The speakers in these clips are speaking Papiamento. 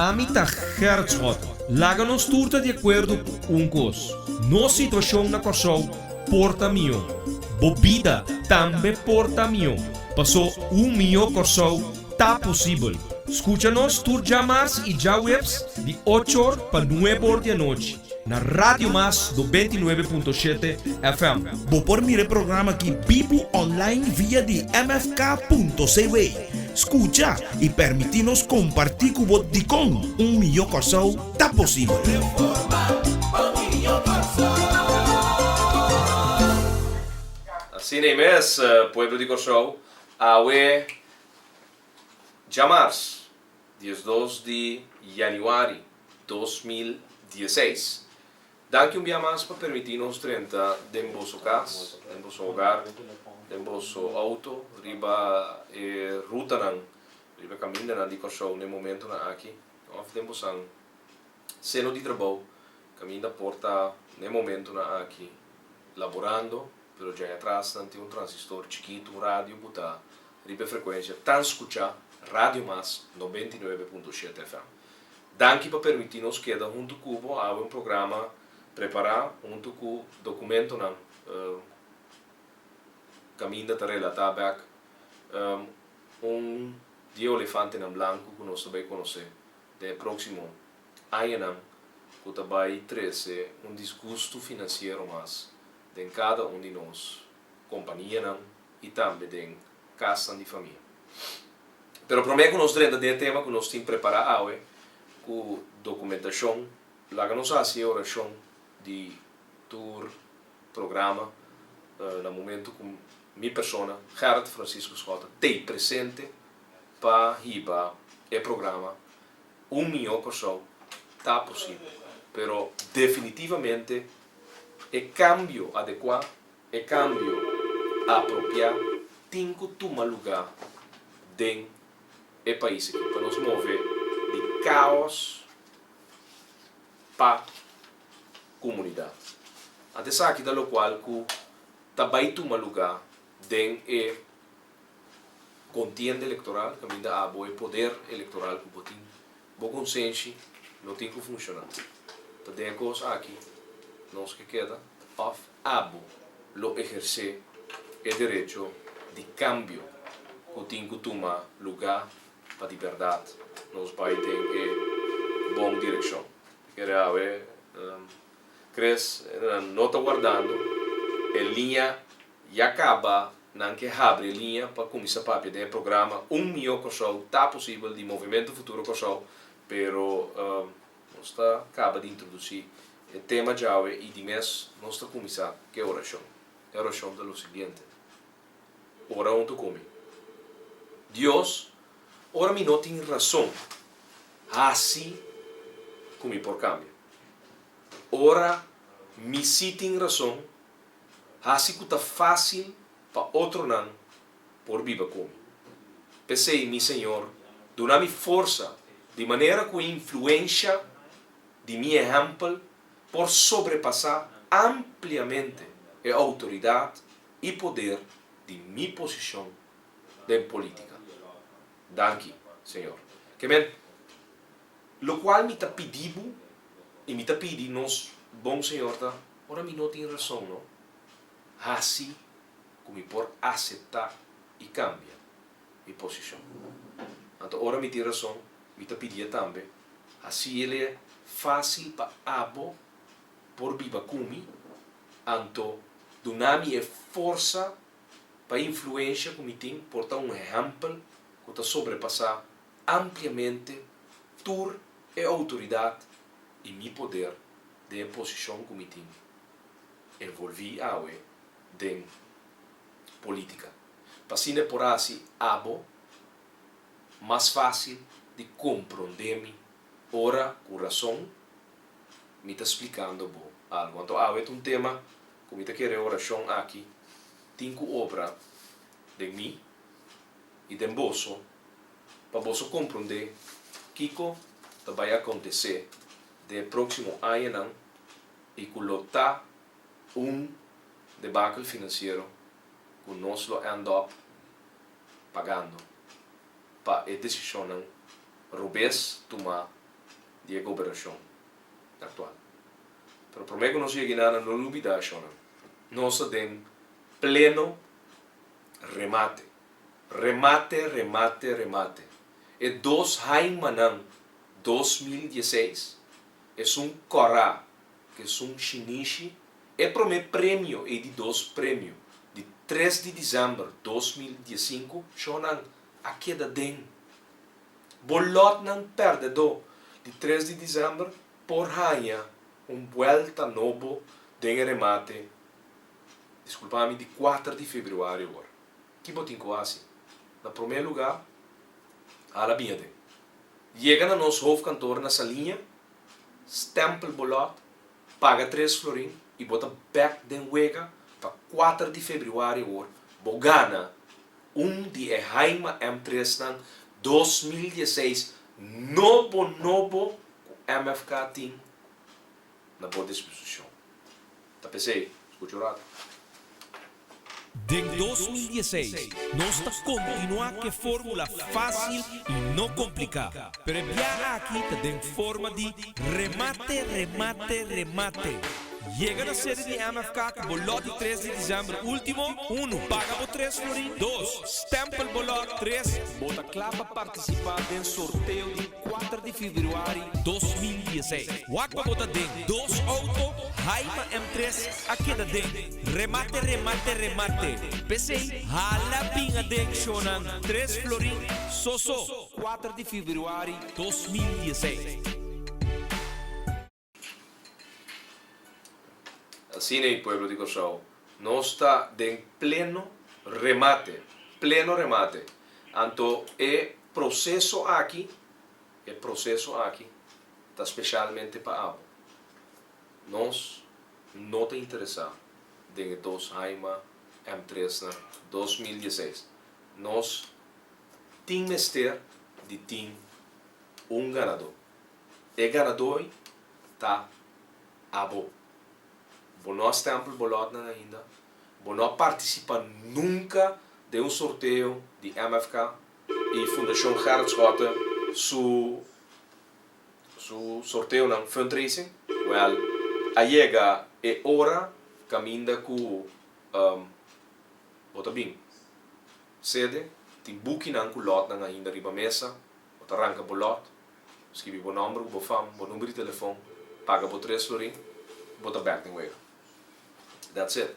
Ami ta Gerrit Schotte. Laga nos tur ta di akuerdo ku un kos, nos situashon na Kòrsou por ta mihó. Bo bida tambe por ta mihó. Pasó un mihó Kòrsou ta posibel. Skucha nos tur djamars i djaweps di ocho or pa nuebe or di anochi na Radio Mas 99.7 FM. Bo por mira e programa aki bibu online via di mfk.cw. Skucha i permití nos kompartí ku bo dikon un mihó Kòrsou ta posibel. Asina ei mes, pueblo di Kòrsou, awe djamars, 12 di yanüari 2016. Danki un bia mas pa permití nos drenta den boso kas, den boso hogar, den boso outo, riba e rutanan, riba e kamindanan di Kòrsou na e momentunan aki, òf den bosan seno di trabou, kaminda por ta na e momentunan aki laborando, pero djai atras nan tin un transistor chikitu, un radio ku ta riba e frekuensia tan skuchá, Radio Mas 99.7 FM. Danki pa permití nos keda huntu ku bo awe un programa prepará huntu ku dokumentonan kaminda ta relatá bèk un di e olefantenan blanku ku nos ta bai konosé den e próksimo añanan ku ta bai trese un disgustu finansiero mas den kada un di nos kompanianan i tambe den kasnan di famia. Pero promé ku nos drenta den e tema ku nos tin prepará awe ku dokumentashon, laga nos hasi e orashon di tur programa na momentu ku mi persona, Gerrit Francisco Schotte, t'ei presente pa hiba e programa Un Mihó Kòrsou Ta Posibel. Pero definitivamente e kambio adekuá E kambio apropiá tin ku tuma lugá den e pais aki pa nos move di kaos pa komunidat. Anto esaki ta lokual ku ta bai tuma lugá den e kontienda elektoral kaminda abo e poder elektoral ku bo tin. Bo konsenshi no tin ku funshoná. Ta den e kos aki nos ke keda òf abo lo ehersé e derecho di kambio ku tin ku tuma lugá pa di bèrdat nos bai den e bon direkshon. Kere awe Chris nan no ta wardando e liña ya kaba nan ke habri e liña pa kuminsá papia den e programa Un Mihó Kòrsou ta posibel di Movimentu Futuro Kòrsou pero nos ta kaba di introdusí e tema djawe i di mes nos ta kuminsá ku e orashon. E orashon ta lo siguiente, Ora huntu ku mi. Dios, ora mi no tin rason, hasi ku mi por kambia. Ora mi sí tin rason, hasi ku ta fásil pa otronan por biba ku mi. P'esei, mi Señor, duna mi forsa di manera ku e influensha di mi ehèmpel por sobrepasá ampliamente e outoridat i poder di mi posishon den polítika. Danki, Señor. Ke men, lokual mi ta pidi bo i mi ta pidi nos bon Señor ta, ora mi no tin rason, no, hasi ku mi por aseptá i kambia mi posishon. Anto ora mi tin rason, mi ta pidié tambe, hasiel'e fásil pa abo por biba ku mi, anto duna mi e forsa pa e influensha ku mi tin por ta un ehèmpel ku ta sobrepasá ampliamente tur e outoridat i mi poder den e posishon ku mi tin envolví awe den polítika. Pa asina e por hasi abo mas fásil di komprondé mi ora ku rason mi ta splikando bo algu. Anto awe ta un tema ku mi ta kere e orashon aki tin ku obra den mi i den boso pa boso komprondé kiko ta bai akontesé den e próksimo añanan i ku lo ta un debakel finansiero ku nos lo end up pagando pa e desishonnan robes tumá. di e gobernashon aktual. Pero promé ku nos yega einan no lubidá shonnan, nos ta den pleno remate. Remate, remate, remate. E dos haimanan 2016, esun kòrá ku esun shinishi, e promé premio ei di dos premio di tres di desèmber 2015, shonnan a keda den. Bo lòtnan pèrdedó di tres di desèmber por haña un buèlta nobo den e remate, diskulpa mi, di kuater di febrüari awor. Ki bo tin ku hasi? Na promé lugá, hala biña den. Yega na nos hoofdkantoor na Saliña, stèmpel bo lòt, paga tres florin i bo ta bèk den wega pa kuater di febrüari awor bo gana un di e Haima M tresnan 2016 nobo nobo ku MFK tin na bo disposishon. Ta p'esei, skucha un ratu. Den 2016 nos ta kontinuá ku e fórmula fásil i no kompliká, pero e bia aki ta den forma di remate, remate, remate. Yega na sede di MFK ku bo lòt di tres di desèmber último, unu, paga bo tres florin, dos, stèmpel bo lòt, tres, bo ta kla pa partisipá den sorteo di kuater di febrüari 2016. Wak pa bo ta den dos outo Haima M tres a keda den remate remate remate. P'esei hala bin aden shownan tres florin so so. Kuater di febrüari 2016. Asina ei pueblo di Kòrsou, nos ta den pleno remate, pleno remate. Anto e proseso aki, e proseso aki ta speshalmente pa abo. Nos no ta interesá den e dos Haima M tresnan 2016. Nos tin mester di tin un ganadó. E ganadó ei ta abo. Bo no a stempel bo lòtnan ainda, bo no a partisipá nunka den un sorteo di MFK i Fundashon Gerrit Schotte su su sorteonan fundraising. Wèl, a yega e ora kaminda ku bo ta bin sede, tin bukinan ku lòtnan ainda riba mesa, bo ta ranka bo lòt, skibi bo nòmber ku bo fam, bo number di telefòn, paga bo tres florin, bo ta bèk den wega. That's it.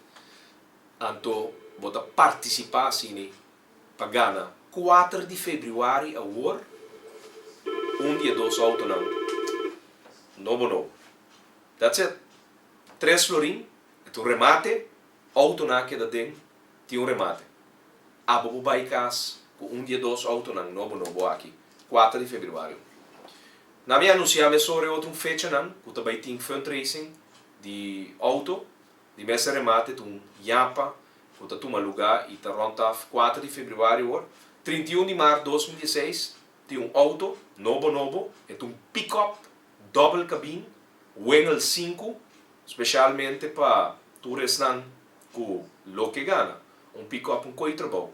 Anto bo ta partisipá asina pa gana kuater di febrüari awor un di e dos outonan nobo nobo. That's it. Tres florin, e ta un remate, outonan a keda den, tin un remate. Abo por bai kas ku un di e dos outonan nobo nobo aki, kuater di febrüari. Na mi anunsiá mesora e otro un fechanan ku ta bai tin fundraising di outo, di mes e remate ta un yapa ku ta tuma lugá i ta rònt af kuater di febrüari awor. 31 di mart 2016 tin un outo nobo nobo, e ta un pick-up dòbel kabin Wengel sinku, speshalmente pa tur esnan ku lo ke gana un pick-up un koe trabou.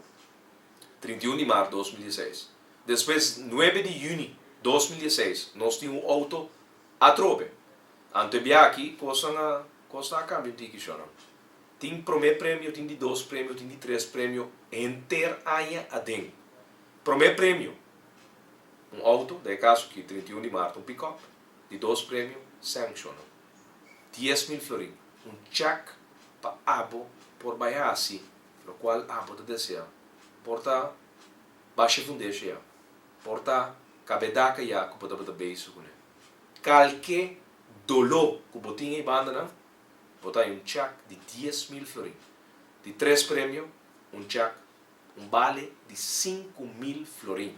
31 di mart 2016. Despues nuebe di yüni 2016 nos tin un outo atrobe. Anto e bia aki kosnan a kosnan a kambia un tiki shonnan. Tin promé premio, tin di dos premio, tin di tres premio henter aña aden. Promé premio, un outo, den e kaso aki 31 di mart un pick-up, di dos premio, sèn shonnan. 10,000 florin, un chèk pa abo por bai hasi lokual abo ta deseá. Por ta basha fundesha ya, por ta kabedaka ya ku bo tabata bezig kuné. Kalke doló ku bo tin ei bandanan, bo ta haña un chèk di 10,000 florin. Di tres premio, un chèk, un bale di 5000 florin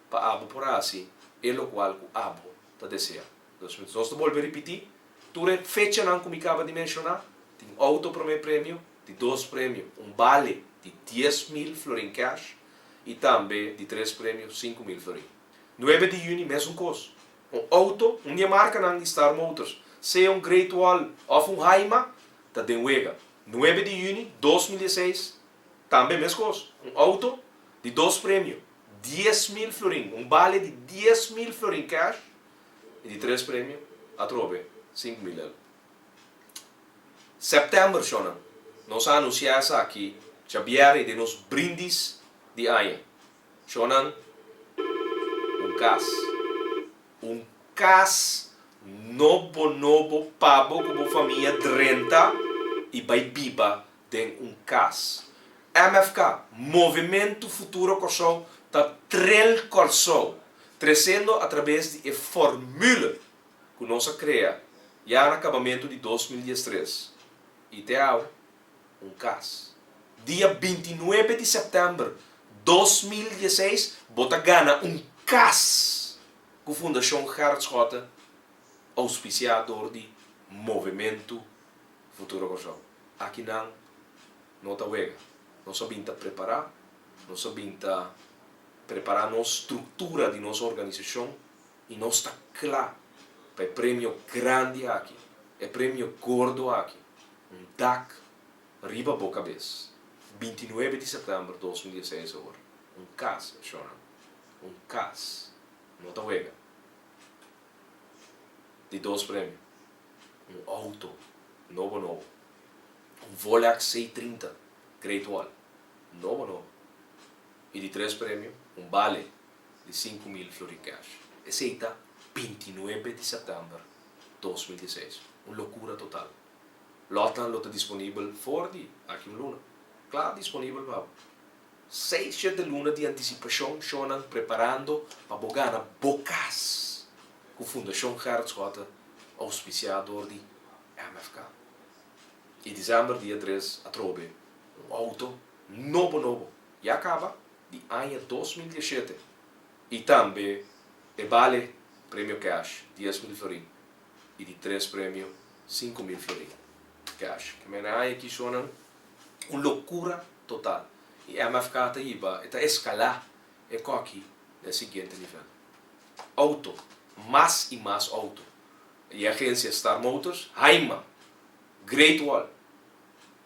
pa abo por hasi e lokual ku abo ta deseá. Dus nos ta bolbe ripití, tur e fechanan ku mi kaba di menshoná, tin outo promé premio, di dos premio, un bale di 10,000 florin cash i tambe di tres premio 5000 florin. Nuebe di yüni mesun kos, un outo, un di e markanan di Star Motors, sea un Great Wall òf un Haima, ta den wega. Nuebe di yüni 2016 tambe meskos, un outo di dos premio, 10,000 florin, un bale di 10,000 florin cash. I di tres premio, atrobe 5000 L. Sèptèmber, shonnan, nos a anunsiá esaki djabièrè den nos brindis di aña. Shonnan, un kas. Un kas nobo nobo pa bo ku bo famia drenta i bai biba den un kas. MFK, Movementu Futuro Kòrsou, ta trel Kòrsou, tresendo atrabes di e formule ku nos a krea ya na kabamentu di 2013 i te awe, un kas. Dia 29 di sèptèmber 2016 bo ta gana un kas ku Fundashon Gerrit Schotte ouspisiá dor di Movementu Futuro Kòrsou. Akinan no ta wega. Nos a bin ta prepará, nos a bin ta prepará nos struktura di nos organisashon i nos ta kla pa e premio grandi aki, e premio gordo aki, un dak riba bo kabes. 29 di sèptèmber 2016 awor. Un kas, shornan. Un kas. No ta wega. Di dos premio. Un outo nobo nobo. Un Volex C30 Great Wall nobo nobo. I di tres premio, un bale di 5000 florin cash. Esei ta 29 di sèptèmber 2016. Un lokura total. Lòtnan lo ta disponibel for di aki un luna. Kla disponibel pa bo. Seis shete luna di antisipashon shownan preparando pa bo gana bo kas ku Fundashon Gerrit Schotte ouspisiá dor di MFK. I desèmber dia 3 atrobe un outo nobo nobo ya kaba di aña 2017 i tambe e bale premio cash 10,000 florin i di tres premio 5000 florin cash. Ke mene aña aki shownan un lokura total i MFK ta hiba e ta eskalá e koki na e siguiente nivel. Outo, mas i mas outo. E agensia Star Motors, Haima, Great Wall,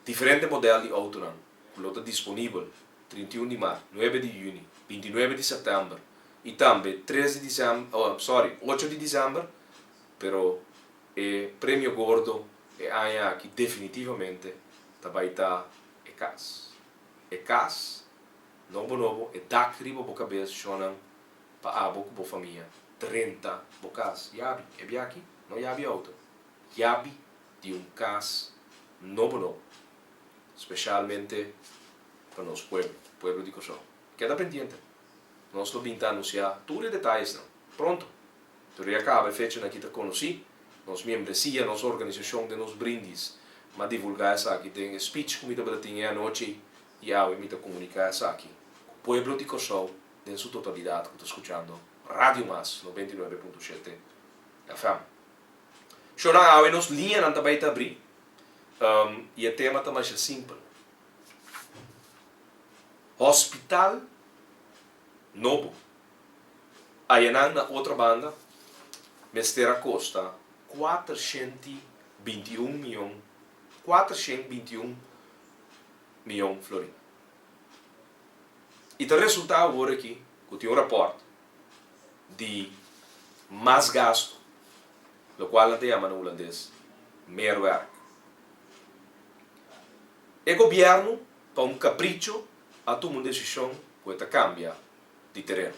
diferente modèl di outonan ku lo ta disponibel 31 di mart, 9 di yüni, 29 di sèptèmber i tambe 3 di desèmber, oh sorry, 8 di desèmber, pero e premio gordo e aña aki definitivamente ta bai ta e kas. E kas nobo nobo, e dak riba bo kabes shonnan pa abo ku bo famia drenta bo kas. Yabi, e biaki no yabi outo, yabi di un kas nobo nobo, spesialmente pa nos pueblo, pueblo di Kòrsou. Keda pendiente, nos lo bin ta anunsiá tur e detayesnan pronto. Tur ya kaba e fechanan aki ta konosí. Nos miembresia, nos organisashon den nos brindis m'a divulgá esaki den e speech ku mi tabata tin e anochi i awe mi ta komuniká esaki ku pueblo di Kòrsou den su totalidat ku ta skuchando Radio Mas 99.7 FM. Shownan awe nos liñanan ta bai ta abrí i e tema ta masha simpel. Hospital nobo ayanan na otra banda mester a kosta 421 mion, 421 mion florin. I ta resultá awor aki ku tin un rapòrt di mas gastu, lokual nan ta yama na hulandes meerwerk. E gobièrnu pa un kapricho a tuma un desishon ku e ta kambia di tereno.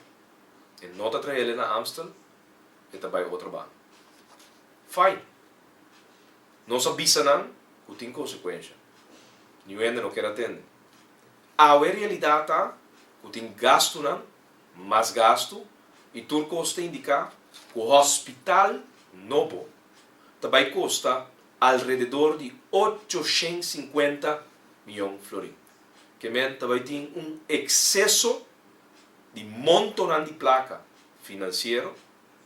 E no ta traele na Amstel, e ta bai otro banda. Fine. Nos a bisa nan ku tin konsekuensha. Niun hende no kier a tende. Awe realidat ta ku tin gastunan, mas gastu, i tur kos ta indiká ku hospital nobo ta bai kosta alrededor di 850 mion florin. Ke men ta bai tin un ekseso di montonan di plaka finansiero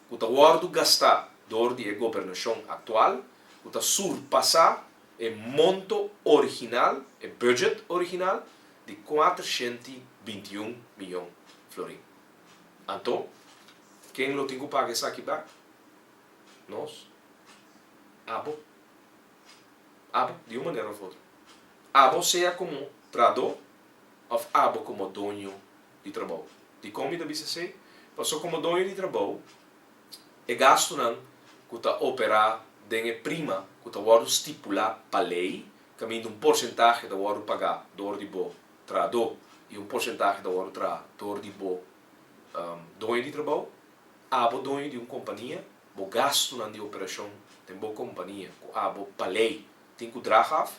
ku ta wòrdu gastá dor di e gobernashon aktual ku ta surpasá e monto original, e budget original di 421 mion florin. Anto, ken lo tin ku paga esaki bèk? Nos. Abo. Abo, di un manera òf otro. Abo sea komo trahadó òf abo komo doño di trabou. Dikon mi ta bisa esei? Pasobra komo doño di trabou, E gastunan ku ta operá den e prima ku ta wòrdu stipulá pa lei, kaminda un porsentahe ta wòrdu pagá dor di bo trahadó i un porsentahe ta wòrdu traha dor di bo doño di trabou. Abo doño di un kompania, bo gastunan di operashon den bo kompania ku abo pa lei tin ku drag af,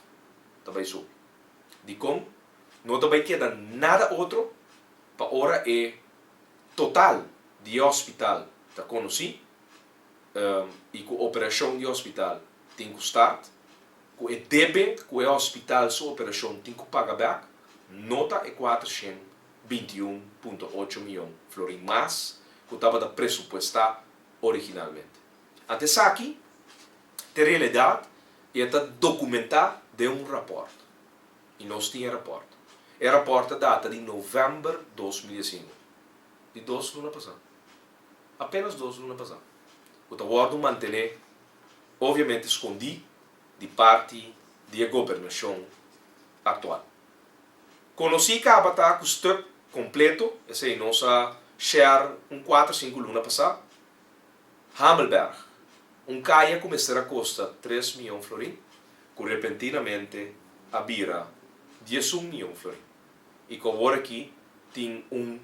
ta bai subi. Dikon? No ta bai keda nada otro pa ora e total di e hospital ta konosí i ku operashon di hospital tin ku start, ku e debe ku e hospital su operashon tin ku paga bèk no ta e 421.8 mion florin mas ku tabata presupuestá originalmente. Ante esaki ta e realidat i e ta dokumentá den un rapòrt. I nos tin e rapòrt. E rapòrt ta data di novèmber 2019, di dos luna pasá. Apenas dos luna pasá. Ku ta wòrdu mantené, obviamente skondí, di parti di e gobernashon aktual. Konosí kaba ta ku stuk kompleto, esei nos a share un kuater sinku luna pasá, Hamelberg, un kaya ku mester a kosta 3 mion florin, ku repentinamente a bira 11 mion florin. I ku awor aki tin un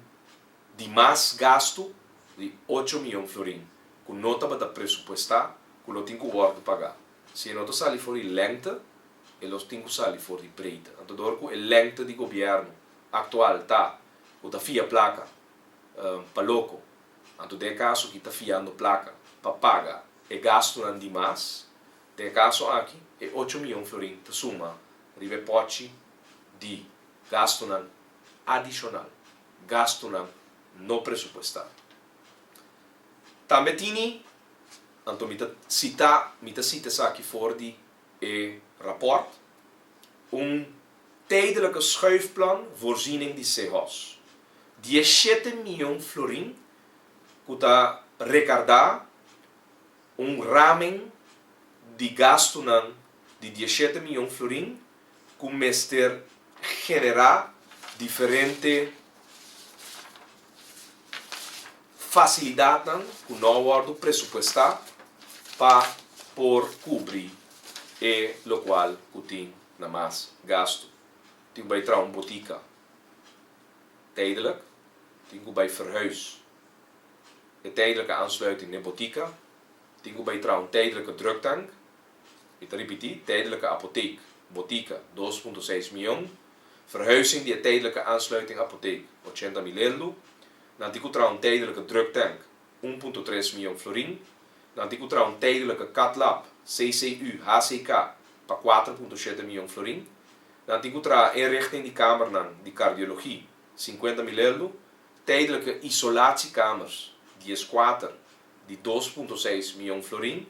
di mas gastu di 8 mion florin ku no tabata presupuestá ku lo tin ku wòrdu pagá. Si e no ta sali for di lengte, e lo tin ku sali for di breedte. Anto dor ku e lengte di gobièrnu aktual ta ku ta fia plaka pa loko, anto den e kaso aki ta fiando plaka pa paga e gastunan di mas, den e kaso aki e 8 mion florin ta suma riba e pòchi di gastunan adishonal, gastunan no presupuestá. Tambe tini, anto mi ta sita esaki for di e rapòrt, un tijdelijke schuifplan voorziening di SEHOS. 17 mion florin ku ta rekardá un raming di gastunan di 17 mion florin ku mester generá diferente fasilidatnan ku no a wòrdu presupuestá pa por kubri e lokual ku tin na mas gastu. Tin ku bai traha un botika tijdelijk, tin ku bai verhuis e tijdelijke aansluiting na e botika, tin ku bai traha un tijdelijke druktank, mi ta ripití, tijdelijke apotheek, botika, 2.6 mion, verhuizing di e tijdelijke aansluiting apotheek, 80 mil euro, nan tin ku traha un tijdelijke druktank, 1.3 mion florin, nan tin ku traha un tijdelijke cath CCU HCK pa 4.7 mion florin, nan tin ku traha inrichting di kamernan di cardiologie, 50 mil euro, tijdelijke isolatiekamers, 14 di 2.6 mion florin,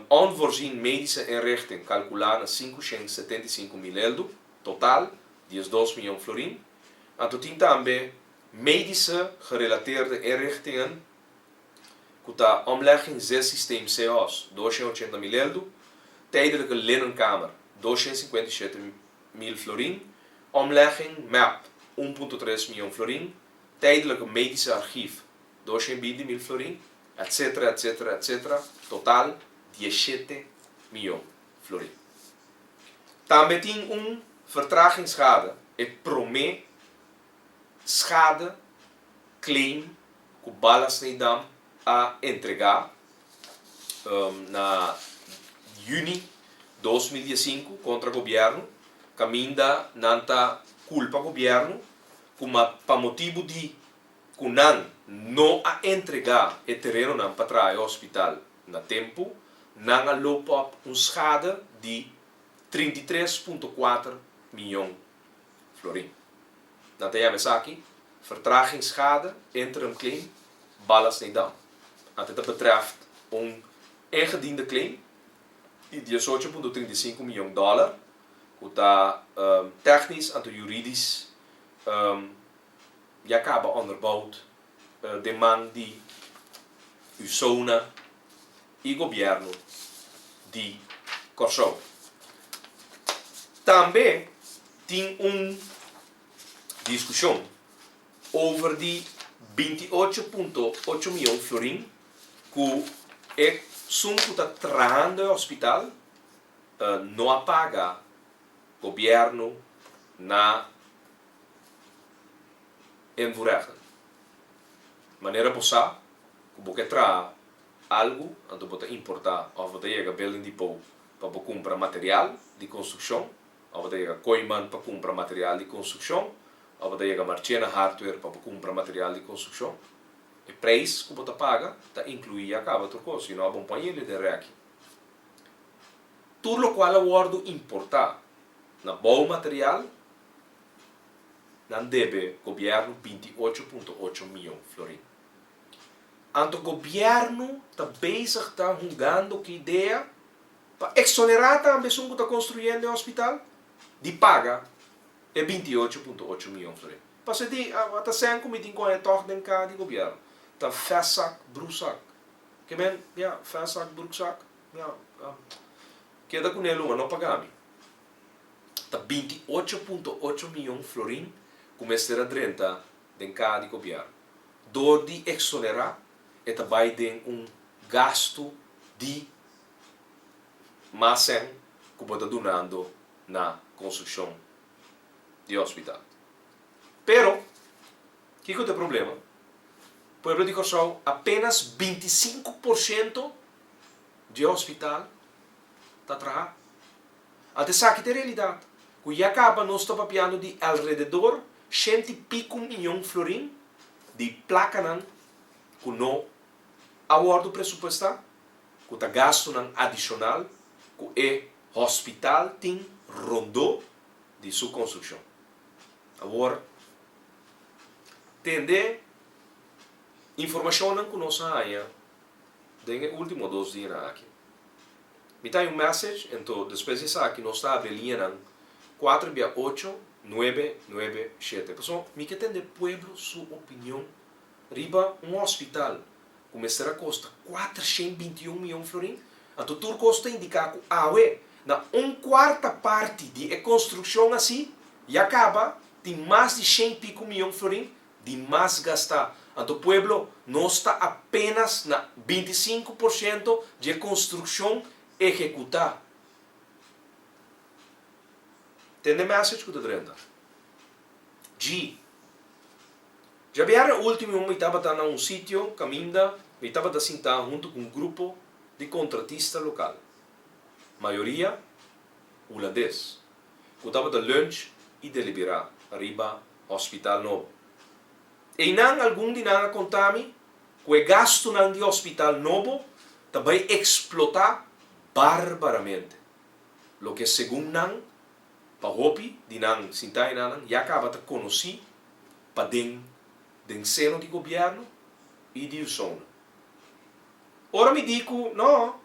onvoorzien medische inrichting kalkulá na 575 mil euro, total 12 mion florin. Anto tin tambe medische gerelateerde inrichtingen ku ta omlegging zessysteem CEOS 280 mil euro, tijdelijke linnenkamer 257 mil florin, omlegging map 1.3 mion florin, tijdelijke medische archief 220 mil florin, etc., etc., etc. Total 17 mion florin. Tambe tin un vertragingsschade, e promé schade claim ku Ballast Nedam a entregá na yüni 2015 kontra gobièrnu, kaminda nan ta kulpa gobièrnu ku pa motibu di ku nan no a entregá e terenonan pa traha e hospital na tempu, nan a loop op un schade di 33.4 mion florin. Nan ta yama esaki vertragingsschade interim claim Ballast Nedam. Anto dat betreft un ingediende claim di 18.35 mion dòler, ku ta technisch anto juridisch ya kaba onderbouwd den man di USONA i gobièrnu di Kòrsou. Tambe tin un diskushon over di 28.8 mion florin. Ku esun ku ta trahando e hospital no a paga gobièrnu na invoerrechten. Manera bo sa ku bo ke traha algu anto bo ta importá òf bo ta yega Building Depot pa bo kumpra material di konstrukshon òf bo ta yega Kooiman pa kumpra material di konstrukshon òf bo ta yega Marchena Hardware pa bo kumpra material di konstrukshon. E preis ku bo ta paga ta inkluí ya kaba tur kos, sino abo no por yele den rèki. Tur lokual a wòrdu importá na boumaterial, nan debe gobièrnu 28.8 mion florin. Anto gobièrnu ta bezig ta hungando ku idea pa eksonerá tambe esun ku ta konstruyendo e hospital di paga e 28.8 mion florin. Pasobra di a ta sèn ku mi tin ku haña tòg den ka di gobièrnu. Ta vèsak brusak. Ke men, ya, vèsak bruksak, ya, keda kuné luma, no paga mi. Ta 28.8 mion florin ku mester a drenta den ka di gobièrnu. Dor di eksonerá e ta bai den un gastu di mas sèn ku bo ta dunando na konstrukshon di hospital. Pero, kiko ta e problema? Pueblo di Kòrsou apenas 25% di e hospital ta traha. Anto esaki ta e realidat, ku ya kaba nos ta papiando di alrededor shenti piku miyon florin di plakanan ku no a wòrdu presupuestá, ku ta gastunan adishonal ku e hospital tin rondó di su konstrukshon. Awor, tende informashonnan ku nos a haña den e último dos dianan aki. Mi ta haña un message, ento despues di esaki nos ta habri e liñanan kuater bia ocho, nuebe, nuebe, shete. Pasobra mi ke tende pueblo su opinion riba un hospital ku mester a kosta 421 mion florin, anto tur kos ta indiká ku awe na un kuarta parti di e konstrukshon asi ya kaba tin mas di shen piku mion florin di mas gastá. Anto pueblo, nos ta apenas na 25% di e konstrukshon ehekutá. Tende message ku ta drenta. G. Djabièrnè último mi tabata na un sitio kaminda mi tabata sintá huntu ku un grupo di kontratista lokal, mayoria hulandes, ku tabata lunch i deliberá riba hospital nobo. Einan algun di nan a konta mi ku e gastunan di hospital nobo ta bai eksplotá barbaramente, loke segun nan pa hopi di nan sintá enanan ya kaba ta konosí paden den seno di gobièrnu i di usonnan. Ora mi di ku no,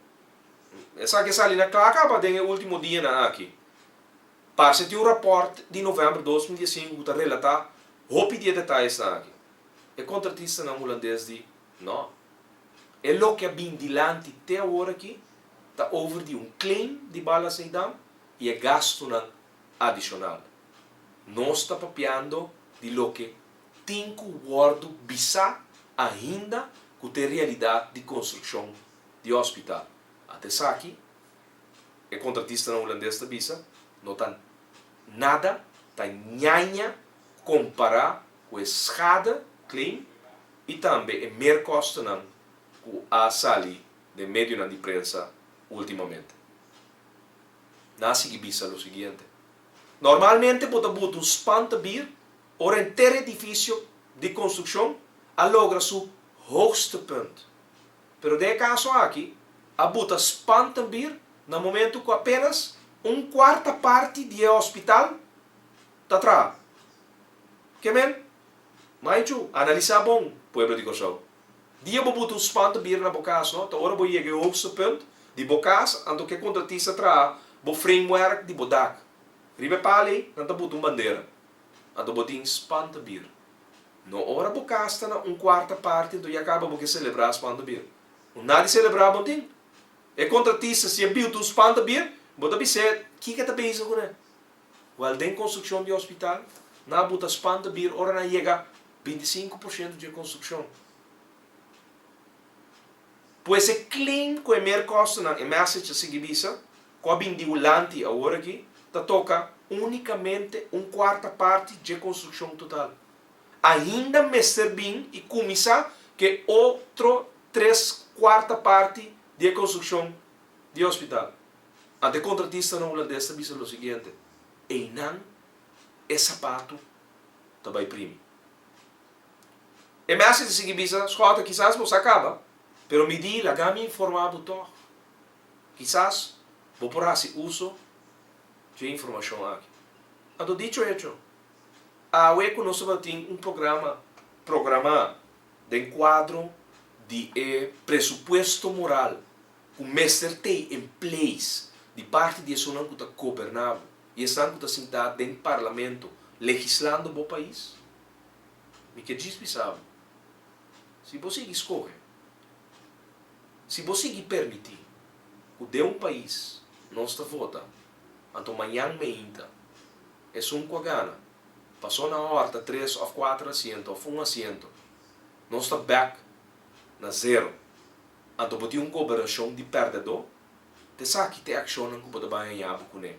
esaki a sali na kla kaba den e último dianan aki. Parse tin un rapòrt di novèmber 2015 ku ta relatá hopi di e detayesnan aki. E kontratistanan hulandes di no. E loke a bin dilanti te awor aki ta over di un claim di Bala Zeidam i e gastunan adishonal. Nos ta papiando di loke tin ku wòrdu bisá ainda ku ta e realidat di konstrukshon di hospital. Ata esaki, e kontratistanan hulandes ta bisa, no ta nada, ta ñaña kompará ku e schade claim i tambe e meerkostennan ku a sali den medionan di prensa últimamente. Nan a sigui bisa lo siguiente, Normalmente bo ta buta un spantebier ora henter edifisio di konstrukshon a logra su hoogstepunt. Pero den e kaso aki a buta spantebier na momentu ku apenas un kuarta parti di e hospital ta traha. Ke men? Maichu, analisá bon, pueblo di Kòrsou. Dia bo buta un spantebier na bo kas, no, ta ora bo yega e hoogstepunt di bo kas, anto ke kontratista traha bo framewerk di bo dak. Riba e pal ei, nan ta buta un bandera. Anto bo tin spantebier. No ora bo kas ta na un kuarta parti, anto ya kaba bo ke selebrá spantebier. Un nadi selebrá bo tin. E kontratista si e biuta un spantebier, bo ta bis'é kiko e ta bezig kuné. Wèl den konstrukshon di hospital, nan a buta spantebier ora nan yega 25% dje konstrukshon. Pues e claim ku e meerkostennan, e message a sigui bisa, ku a bin di Ulanti awor aki, ta toka únikamente un kuarta parti dje konstrukshon total. Ainda mester bin i kuminsá ku e otro tres kuarta parti di e konstrukshon di e hospital. Anto e kontratistanan hulandes ta bisa lo siguiente, Einan e sapatu ta bai primi. E mester ta sigui bisa, Schotte, kisas bo sa kaba, pero mi di, laga mi informá bo tòg. Kisas bo por hasi uso dje informashon aki. Anto dicho hecho, awe ku nos tabatin un programa programá den kuadro di e presupuesto moral ku mester tei en place di parti di esunnan ku ta goberná bo i esnan ku ta sintá den parlamento legislando bo pais, Mi ke djis bisa bo, si bo sigui skohe, si bo sigui permití ku den un pais nos ta vota, anto mañan meinta esun ku a gana pasó na hòrta tres òf kuater asiento òf un asiento, nos ta bèk na zero. Anto bo tin un gobernashon di pèrdèdó, ta esaki ta e akshonnan ku bo ta bai haña bo kuné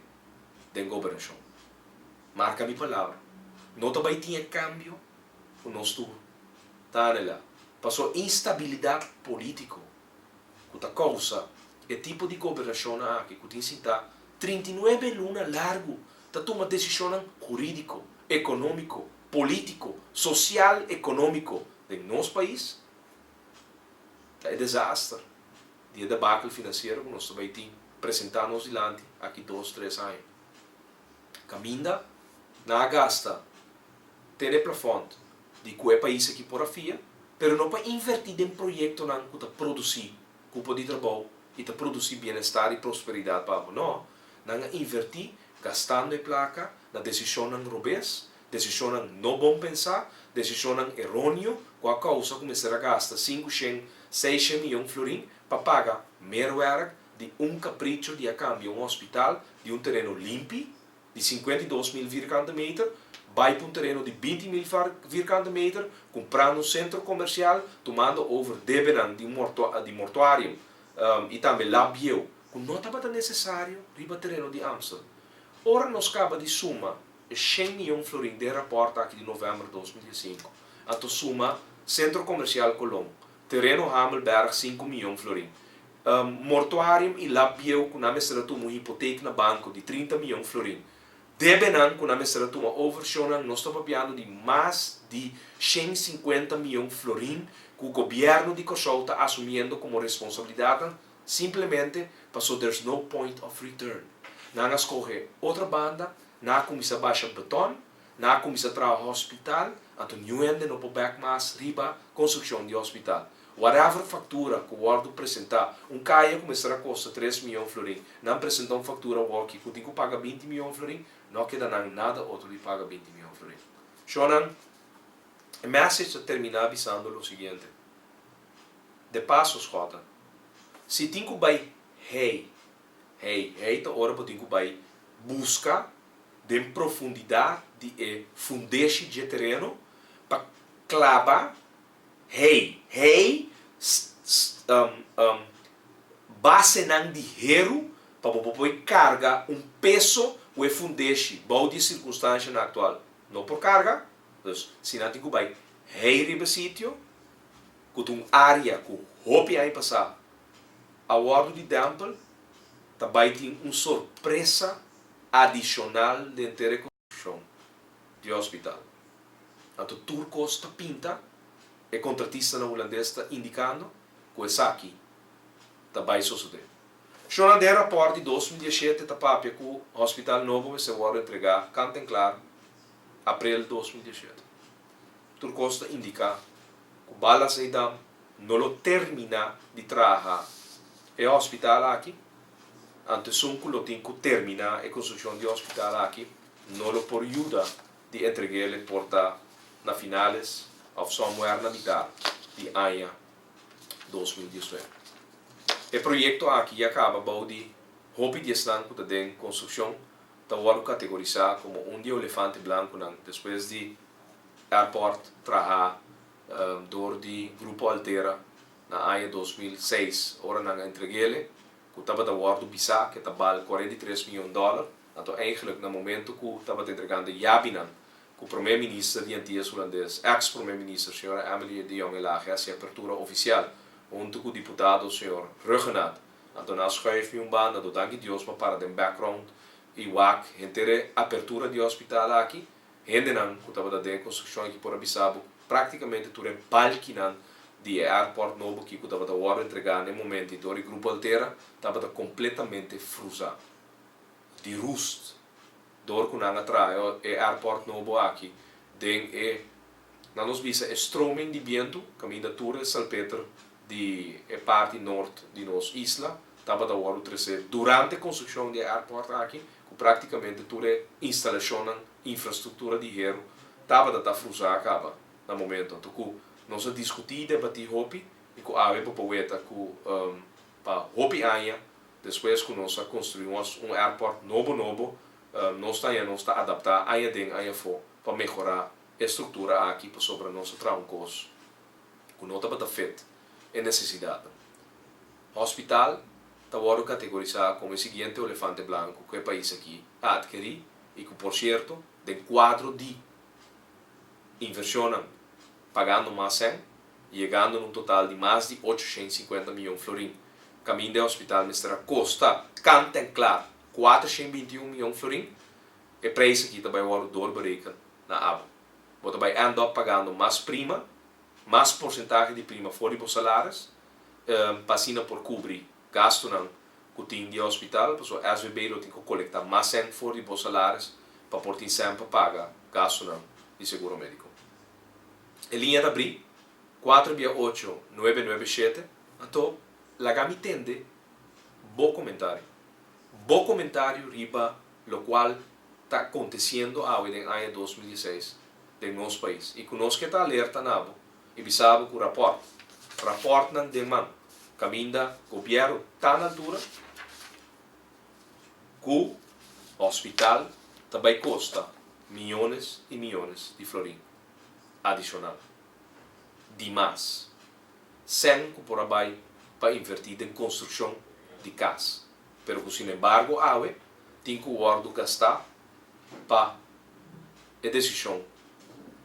den gobernashon. Marka mi palabra, no ta bai tin e kambio ku nos tur ta anhelá. Paso instabilidat polítiko ku ta kousa e tipo di gobernashonnan aki ku tin sintá 39 luna largu ta tuma desishonnan hurídiko, ekonómiko, polítiko, sosial ekonómiko den nos pais, ta e desaster di e debakel finansiero ku nos ta bai tin presentá nos dilanti aki dos, tres aña. Kaminda nan a gasta tene plafond di ku e pais aki por a fia, pero no pa invertí den proyektonan ku ta produsí kupo di trabou i ta produsí bienestar i prosperidat pa abo. No, nan a invertí gastando e plaka na desishonnan robes, desishonnan no bon pensá, desishonnan eróneo ku a kousa ku mester a gasta 500, 600 miyon florin pa paga meerwerk di un kapricho di a kambia un hospital di un tereno limpi di 52.000 vierkante meter bai pa un tereno di 20.000 vierkante meter, kumprando un sentro komersial, tumando over debenan di un di mortuarium i tambe lab bieu ku no tabata nesesario riba tereno di Amstel. Ora nos kaba di suma e 100 miyon florin den rapòrt aki di novèmber 2005, anto suma Sentro Komersial Colon, tereno Hamelberg 5 miyon florin, Mortuarium i lab bieu ku nan mester a tuma un hipotek na banko di 30 miyon florin. Debenan ku nan mester a tuma overshonnan, nos ta papiando di mas di 150 miyon florin ku gobièrnu di Kòrsou ta asumiendo komo responsabilidatnan simplemente paso there's no point of return. Nan a skohe otro banda, nan a kuminsá basha beton, nan a kuminsá traha hospital, anto niun hende no por bèk mas riba konstrukshon di hospital. Whatever factura cu wordo presenta, un caya cu mester a costa 3 miyon florin, nan presenta un factura awoki cu tin cu paga 20 miyon florin, no a keda nan nada otro di paga 20 miyon florin. Shownan, e message ta termina bisando lo siguiente, De paso, Schotten, si tin cu bay hey, hey, hey ta ora bo tin cu bay busca den profundidad di e fundeshi dje tereno pa claba Hey, hey, basenan di heru pa bo por por karga un peso ku e fundeshi bou di e sirkunstanshanan aktual no por karga. Dus, si nan tin ku bai hey riba e sitio, ku ta un área ku hopi aña pasá a wòrdu di dèmpel, ta bai tin un sorpresa adishonal den e rekonstrukshon di e hospital. Anto tur kos ta pinta, e kontratistanan hulandes ta indikando ku esaki ta bai sosodé. Shona den rapòrt di 2017 ta papia ku hospital nobo mester wòrdu entregá kant en klar aprel 2017. Tur kos ta indiká ku Bala Zeidam no lo terminá di traha e hospital aki, anto esun ku lo tin ku terminá e konstrukshon di e hospital aki no lo por yuda di entreg'el e por ta na finales of somewhere na mitar di aña 2019. E proyecto aki ya caba bou di hopi di esnan cu ta den construccion ta wordo categorisa como un di e olefante blanconan despues di airport traha door di Grupo Altera. na aña 2006 ora nan a entreg'ele, ku tabata wòrdu bisá ku e ta bal 43 mion dòler. Anto eigenlijk na momento ku tabata entregando yabinan ku Promé Minister di Antias Hulandes, eks Promé Minister señora Emily de Jong Elhage a hasi apertura ofisial huntu ku diputado señor Rhuggenaath. Anto nan a schuif mi un banda, anto danki Dios m'a para den background i wak henter e apertura di e hospital aki. Hendenan ku tabata den e konstrukshon aki por a bisa bo praktikamente tur e balkinan di e airport nobo aki ku tabata wòrdu entregá na e momento i dor di Grupo Altera tabata kompletamente fruzá di rust dor ku nan a traha e airport nobo aki den e nan nos bisa e stroming di bientu kaminda tur e salpeter di e parti nort di nos isla tabata wòrdu tresé durante konstrukshon di e airport aki ku praktikamente tur e instalashonnan, infrastruktura di heru tabata ta frusá kaba na momento. Anto ku nos a diskutí i debatí hopi i ku awe bo por weta ku pa hopi aña despues ku nos a konstruí un airport nobo nobo, nos ta haña nos ta adaptá aña den aña afó pa mehorá e struktura aki pasobra nos a traha un kos ku no tabata fit e nesesidatnan. Hospital ta wòrdu kategorisá komo e siguiente olefante blanku ku e pais aki a atkerí i ku por sierto den kuadro di invershonnan pagando mas sèn, yegando na un total di mas di 850 mion florin. Kaminda e hospital mester a kosta kant en klar 421 mion florin, e preis aki ta bai wòrdu doorbereken na abo. Bo ta bai end up pagando mas prima, mas porsentahe di prima for di bo salaris, pa asina por kubri gastunan ku tin di e hospital, pasobra SVB lo tin ku kolektá mas sèn for di bo salaris pa por tin sèn pa paga gastunan di seguro médiko. E liña ta brí, kuater bia ocho nuebe nuebe shete, anto laga mi tende bo komentario. Bo komentario riba lokual ta akontesiendo awe den aña 2016 den nos pais i ku nos ke ta alerta na bo i bisa bo ku rapòrt, rapòrtnan den man kaminda gobièrnu ta na altura ku hospital ta bai kosta miyones i miyones di florin adishonal, di mas sèn ku por a bai pa invertí den konstrukshon di kas, pero ku sinembargo awe tin ku wòrdu gastá pa e desishon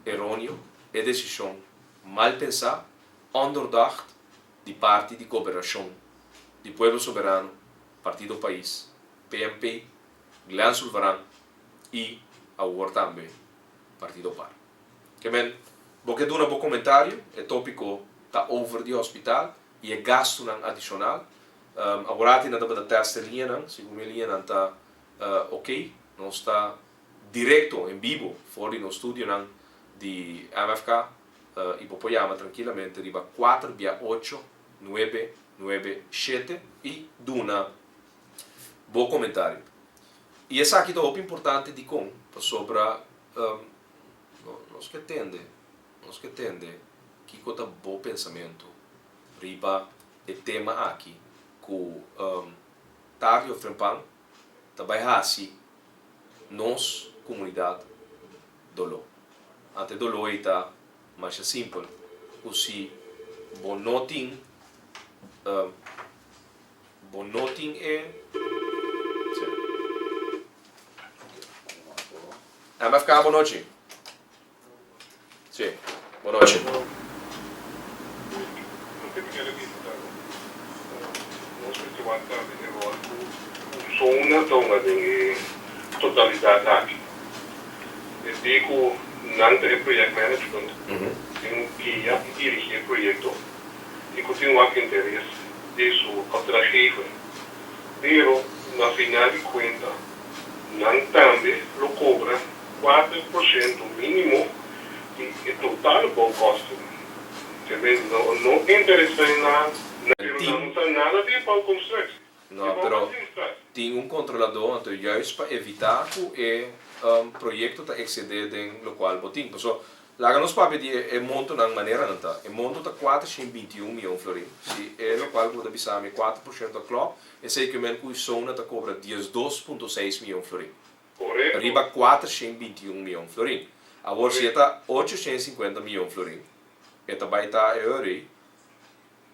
eróneo, e desishon mal pensá, ondoordacht, di parti di gobernashon di Pueblo Soberano, Partido Pais, PNP, Glenn Sulvaran i awor tambe Partido par. Ke men, bo ke duna bo komentario, e tópiko ta over di hospital i e gastunan adishonal. Aworati nan tabata tèst e liñanan, segun e liñanan ta ok, nos ta direkto en bibo for di nos studionan di MFK i bo por yama trankilamente riba kuater bia ocho nuebe nuebe shete i duna bo komentario. I esaki ta hopi importante dikon? Pasobra nos ke tende, nos ke tende kiko ta bo pensamentu riba e tema aki ku tardi of trempan ta bai hasi nos komunidat doló. Ante doló ei ta masha simpel, ku si bo no tin bo no tin e si. MFK bon nochi. Si, bon nochi. Loke mi ker a bisa ta ku nos mester wak tambe e ròl ku Usona ta hunga den e totalidat aki. E di ku nan ta e project management, tin un guia i dirigí e proyekto i ku tin wak interes di su opdrachtgever. Pero na final di kuenta nan tambe lo kobra 4% mínimo di e total bouwkosten. Te no no interesa na pero nan no sa nada di bouwconstructie. No, pero tin un controlador anto juist pa evita cu e proyecto ta excede den locual bo tin. Pasobra laga nos papia di e montonan manera nan ta. E monto ta 421 miyon florin. Si e locual cu bo ta bisa mi 4% a klop, esey ke men cu Isona ta cobra 12.6 miyon florin. Riba 421 miyon florin. Awor si e ta 850 miyon florin, e ta bai ta e ora ei.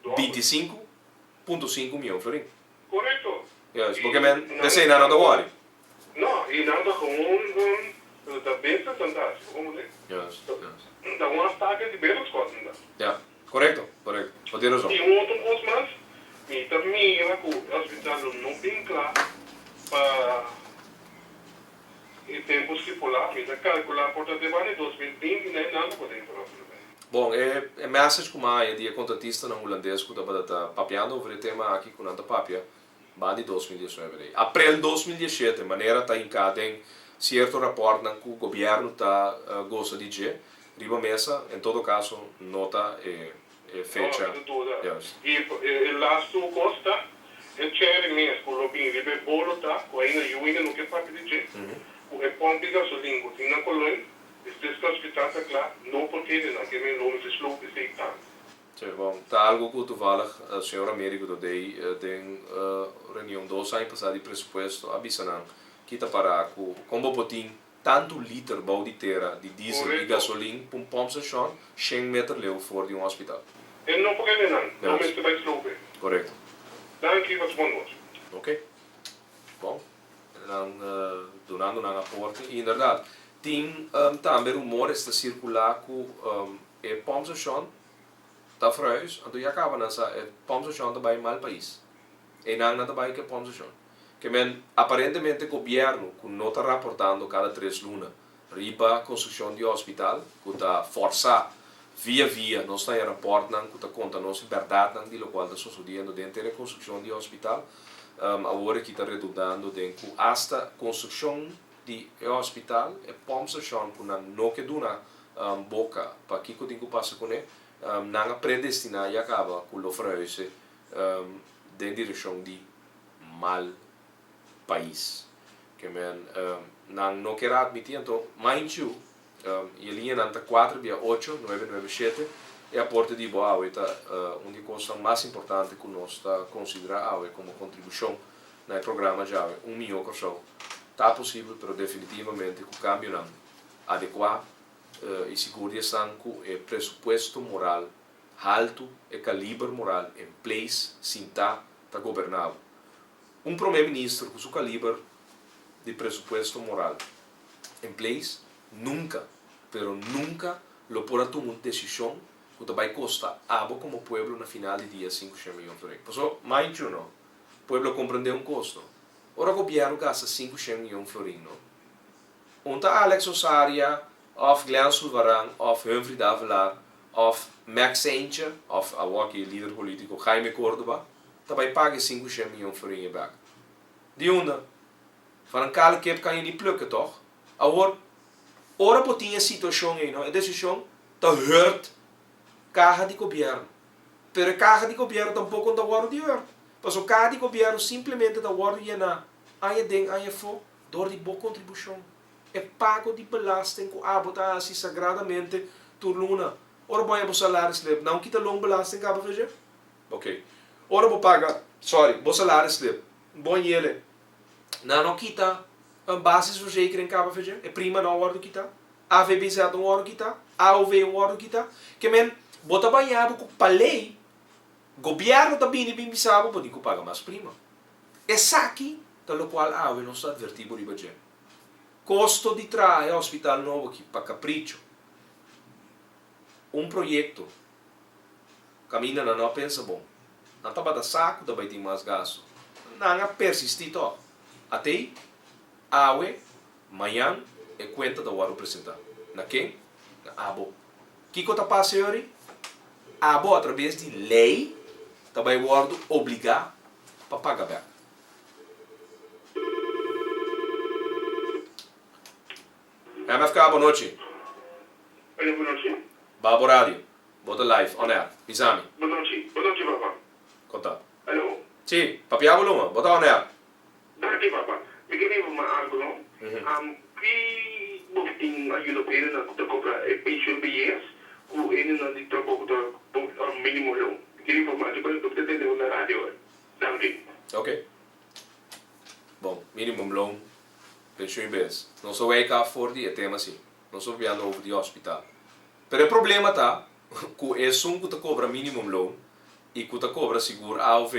25.5 mion florin. Korekto. Juist, bo ke men p'esei nan no ta wòri. No, i nan ta gewoon ta business nan ta hasi, bo komprendé? Juist, juist. Ta un aftaak di bedelskot nan ta. Ja, korekto, korekto. Bo tin razon. I un otro kos mas, mi ta mira ku e hospital lo no bin kla pa e tempu stipulá. Mi ta kalkulá por ta deban di 2020 na e nan lo por den propio lugar. Bon, e e message ku mi a haña di e kontratistanan hulandes ku tabata ta papiando over e tema aki ku nan ta papia ban di 2019 dei. Aprel 2017, manera ta hinká den sierto rapòrtnan ku gobièrnu ta gosa di dje riba mesa, en todo kaso no ta e e fecha. No, mi ta duda. Juist. I e lastu kos ta, e cherry mes ku lo bin riba e bolo ta, ku ainda yu ainda no ke papia di dje, ku e pòmp di gasolin ku tin na Koloin, despues ku hospital ta kla, no por kere nan, ke men lo mester sloop esei tambe. Sí, bon, ta algu ku toevallig señor Americo Dodey den reunion dos aña pasá di presupuesto a bisa nan ki ta pará ku kon bo por tin tantu liter bou di tera di diesel i gasolin pa un pompstation shen meter leu for di un hospital. E no por kende nan, no mester bai slope. Korekto. Danki pa su bon nochi. Ok. Bon, nan dunando nan aporte i inderdat tin tambe rumores ta sirkulá ku e pompstation ta fruis, anto ya kaba nan sa e pompstation ta bai mal pais. Einan nan ta bai ku e pompstation. Ke men aparentemente gobièrnu ku no ta raportando kada tres luna riba konstrukshon di hospital ku ta fòrsá via via nos ta haña rapòrtnan ku ta konta nos e bèrdatnan di lokual ta sosodiendo den te rekonstrukshon di hospital awor aki ta redundando den ku asta konstrukshon di e hospital e pompstation ku nan no ke duna boka pa kiko tin ku pasa kuné nan a predestiná ya kaba ku lo verhuize den direkshon di mal pais. Ke men nan no kier a admiti anto mind you y e liñanan ta kuater bia ocho nuebe nuebe shete e aporte di bo awe ta un di e kosnan mas importante ku nos ta konsidera awe komo kontribushon na e programa djawe Un Mihó Kòrsou ta posibel pero definitivamente ku kambionan adekuá y sigur di esnan ku e presupuesto moral haltu e kaliber moral en place sintá ta goberná bo. Un prome minister ku su kaliber di presupuesto moral en place nunka, pero nunka lo por a tuma un desishon ku ta bai kosta abo komo pueblo na final di dia 500 miyon florin. Paso, mind you no, pueblo komprendé un kos no, ora gobièrnu gasta 500 miyon florin no, un ta Alex Osaria òf Glenn Sulvaran òf Humphrey Davelaar òf Max Seintje òf awor aki lider polítiko Jaime Cordoba ta bai paga e 500 miyon florin e bèk. Di unda? Van een kale kip kan je niet plukken, toch? Awor, ora bo tin e situashon ei, no, e desishon ta hurt kaha di gobièrnu. Pero e kaha di gobièrnu tampoko no ta wòrdu di hurt. Pasobra kaha di gobièrnu simplemente ta wòrdu yená aña den aña afó dor di bo kontribushon. E pago di belasting ku abo ta hasi sagradamente tur luna. Ora bo haña bo salarisslip, nan kita loonbelasting kaba fecha? Ok. Ora bo paga, sorry, bo salarisslip, bo yele, nan no kita basisverzekering kaba fecha? E prima no a wòrdu kita? AVBZ no wòrdu kita? AOV no wòrdu kita? Ke men, bo ta baña bo ku pa lei, gobièrnu ta bini bin bisa bo, bo tin ku paga mas prima. Esaki ta lokual awe nos ta advertí bo riba dje. Kosto di traha e hospital nobo aki pa kapricho. Un proyekto kaminda nan no a pensa bon. Nan tabata sa ku ta bai tin mas gastu. Nan a persistí tòg. Atei, awe, mañan e kuenta ta wòrdu presentá. Na ken? Na abo. Kiko ta pasa yori? Abo atrabes di lei ta bai wòrdu obligá pa paga bèk. MFK, bon nochi. Oye, bon nochi. Babo Radio, bo ta live, on air. Bisa mi. Bon nochi, bon nochi papa. Kon ta? Alo. Si, papia bo luma, bo ta on air. Danki papa. Mi kere informa algo no. Ki bo tin ayuda pa hendenan ku ta kobra e pensioen beyes ku hendenan di trabou ku ta minimo loon. Mi kere informa algo, mi ta tende bo na radio. Danki. Ok. Bon, minimumloon, pensioen bes. Nos a wijk af for di e tema si. Nos a papiando over di hospital. Pero e problema ta cu esun cu ta cobra minimumloon. i ku ta kobra sigur AOV,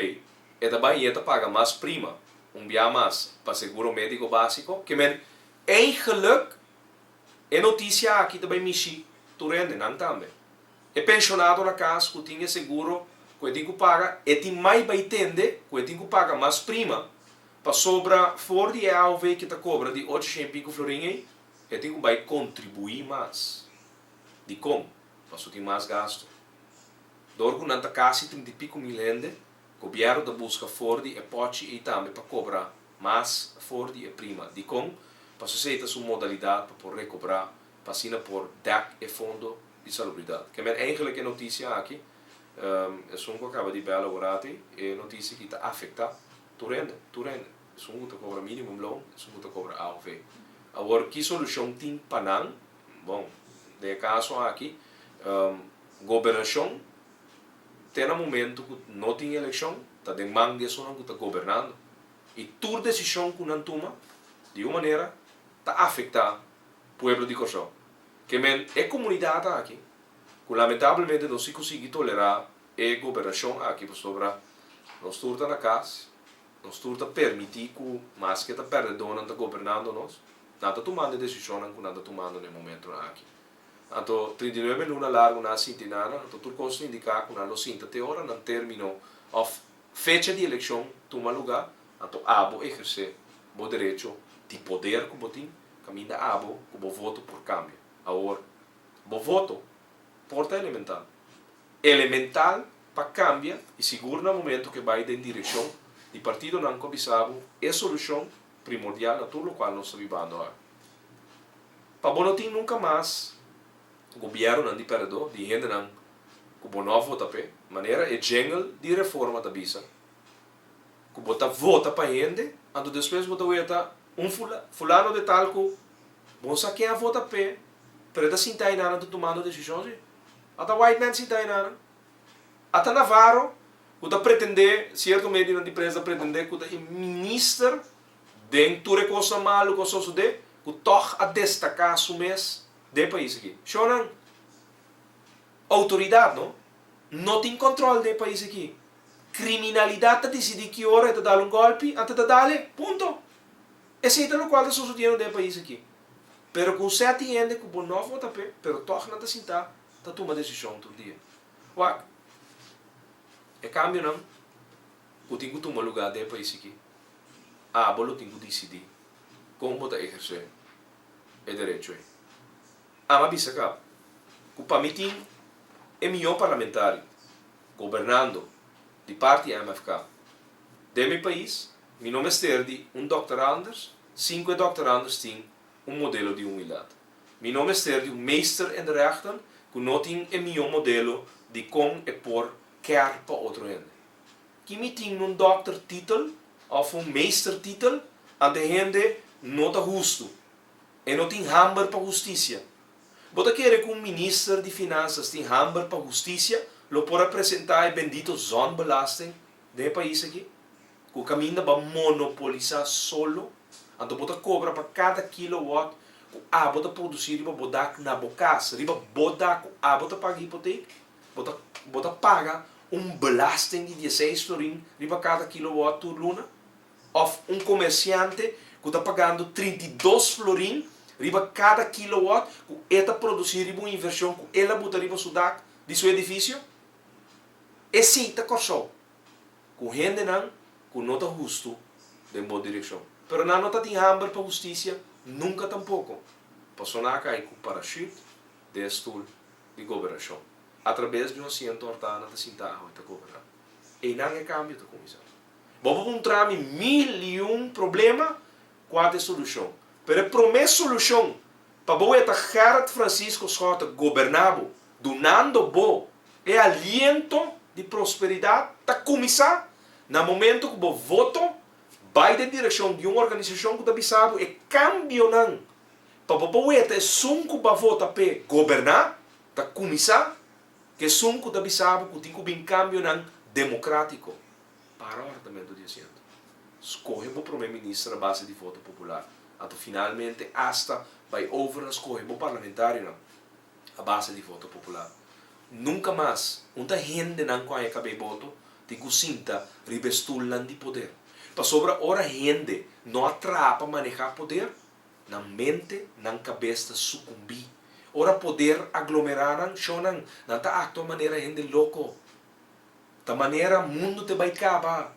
e ta bai i e ta paga mas prima, un bia mas, pa seguro médiko básiko. Ke men, eigenlijk e notisia aki ta bai mishi tur hende, nan tambe. E penshonado na kas ku tin e seguro ku e tin ku paga, e tin mai bai tende ku e tin ku paga mas prima, pasobra for di e AOV ke ta kobra di ocho shen i piku florin ei, e tin ku bai kontribuí mas. Dikon? Pasobra tin mas gastu. Dor ku nan ta kasi 30 i piku mil hende, gobièrnu ta buska for di e pòchi ei tambe pa kobra mas for di e prima. Dikon? Pasobra esei ta su modalidat pa por rekobrá pa asina por dèk e fondo di salubridat. Ke men eigenlijk e notisia aki, esun ku a kaba di bèl aworati, e notisia aki ta afektá tur hende, tur hende. Esun ku ta kobra minimumloon, esun ku ta kobra AOV. Awor, ki solushon tin pa nan? Bon, den e kaso aki, gobernashon te na momento ku no tin elekshon ta den man di esunnan ku ta gobernando. I tur desishon ku nan tuma, di un manera, ta afektá pueblo di Kòrsou. Ke men e komunidat aki, ku lamentablemente no si ku sigui tolerá e gobernashon aki pasobra nos tur ta na kas, nos tur ta permití ku maske ta pèrdedónan ta gobernando nos, nan ta tumando e desishonnan ku nan ta tumando na e momentonan aki. Anto 39 luna largu nan a sinti nada, anto tur kos ta indiká ku nan lo sinta te ora nan término òf fecha di elekshon tuma lugá, anto abo ehersé bo derecho di poder ku bo tin, kaminda abo ku bo voto por kambia. Awor, bo voto por ta elemental. Elemental pa kambia i sigur na momento ku e bai den direkshon di partidonan ku a bisa bo e solushon primordial na tur lokual nos ta bibando awe. Pa bo no tin nunka mas gobièrnunan di pèrdedó, di hendenan ku bo no a vota p'e, manera e jingle di Reforma ta bisa, ku bo ta vota pa hende, anto despues bo ta weta un fulano de tal ku bo no sa ken a vota p'e, pero e ta sinta einan ta tumando desishon si. Ata Whiteman sinta einan. Ata Navarro ku ta pretendé, sierto medionan di prensa ta pretendé ku ta e minister den tur e kosnan malu ku a sosodé, ku tòg a destaká su mes den e pais aki. Shownan, outoridat no, no tin kòntròl den e pais aki. Kriminalidat ta disidí ki ora e ta dal un gòlpi, anto e ta dal e. Punto. Esei ta lokual ta sosodiendo den e pais aki. Pero ku un sèt di hende ku bo no vota p'e, pero tòg nan ta sintá ta tuma desishon tur dia. Wak, e kambionan ku tin ku tuma lugá den e pais aki, abo lo tin ku disidí kon bo ta ehersé e derecho ei. Ama bisa kaba ku pa mi tin e mihó parlamentario gobernando di parti MFK den mi pais, mi no mester di un Dòkter Anders sin ku e Dòkter Anders tin un modelo di humildat. Mi no mester di un meester in de rechten ku no tin e mihó modelo di kon e por kèr pa otro hende. Ki mi tin un dòkter titel òf un meester titel ante hende no ta hustu. E no tin hamber pa hustisia. Bo ta kere ku un minister di finansas tin hamber pa hustisia lo por a presentá e bendito zonbelasting den e pais aki? Ku kaminda bo a monopolisá solo, anto bo ta kobra pa kada kilowatt ku abo ta produsí riba bo dak na bo kas, riba bo dak ku abo ta paga hipotek, bo ta bo ta paga un belasting di dieseis florin riba kada kilowatt tur luna? Òf un komersiante ku ta pagando 32 florin riba kada kilowatt ku e ta produsí riba un invershon ku el a buta riba su dak di su edifisio? Esei ta Kòrsou, ku hendenan ku no ta hustu den bo direkshon. Pero nan no ta tin hamber pa hustisia nunka tampoko, pasobra nan a kai ku parashut den e stul di gobernashon. Atrabes di un asiento hortá nan ta sinta awe ta goberná. Einan e kambio ta kuminsá. Bo por puntra mi mil i un problema, kua ta e solushon? Pero e promé solushon pa bo weta Gerrit Francisco Schotte goberná bo, dunando bo e aliento di prosperidat, ta kuminsá na momento ku bo voto bai den direkshon di un organisashon ku ta bisa bo e kambionan pa bo por weta esun ku bo a vota p'e goberná, ta kuminsá ku esun ku ta bisa bo ku tin ku bin kambionan demokratiko. Para hortamentu di asiento. Skohe bo prome minister a base di voto popular. Anto finalmente asta bai over na skohe bo parlamentarionan a base di voto popular. Nunka mas un ta hendenan ku haña kab'é boto tin ku sinta riba e stulnan di poder. Pasobra ora hende no a traha pa manehá poder, nan mente, nan kabes ta sukumbí. Ora poder aglomerá nan, shonnan, nan ta aktua manera hende loko. Ta manera mundu te bai kaba.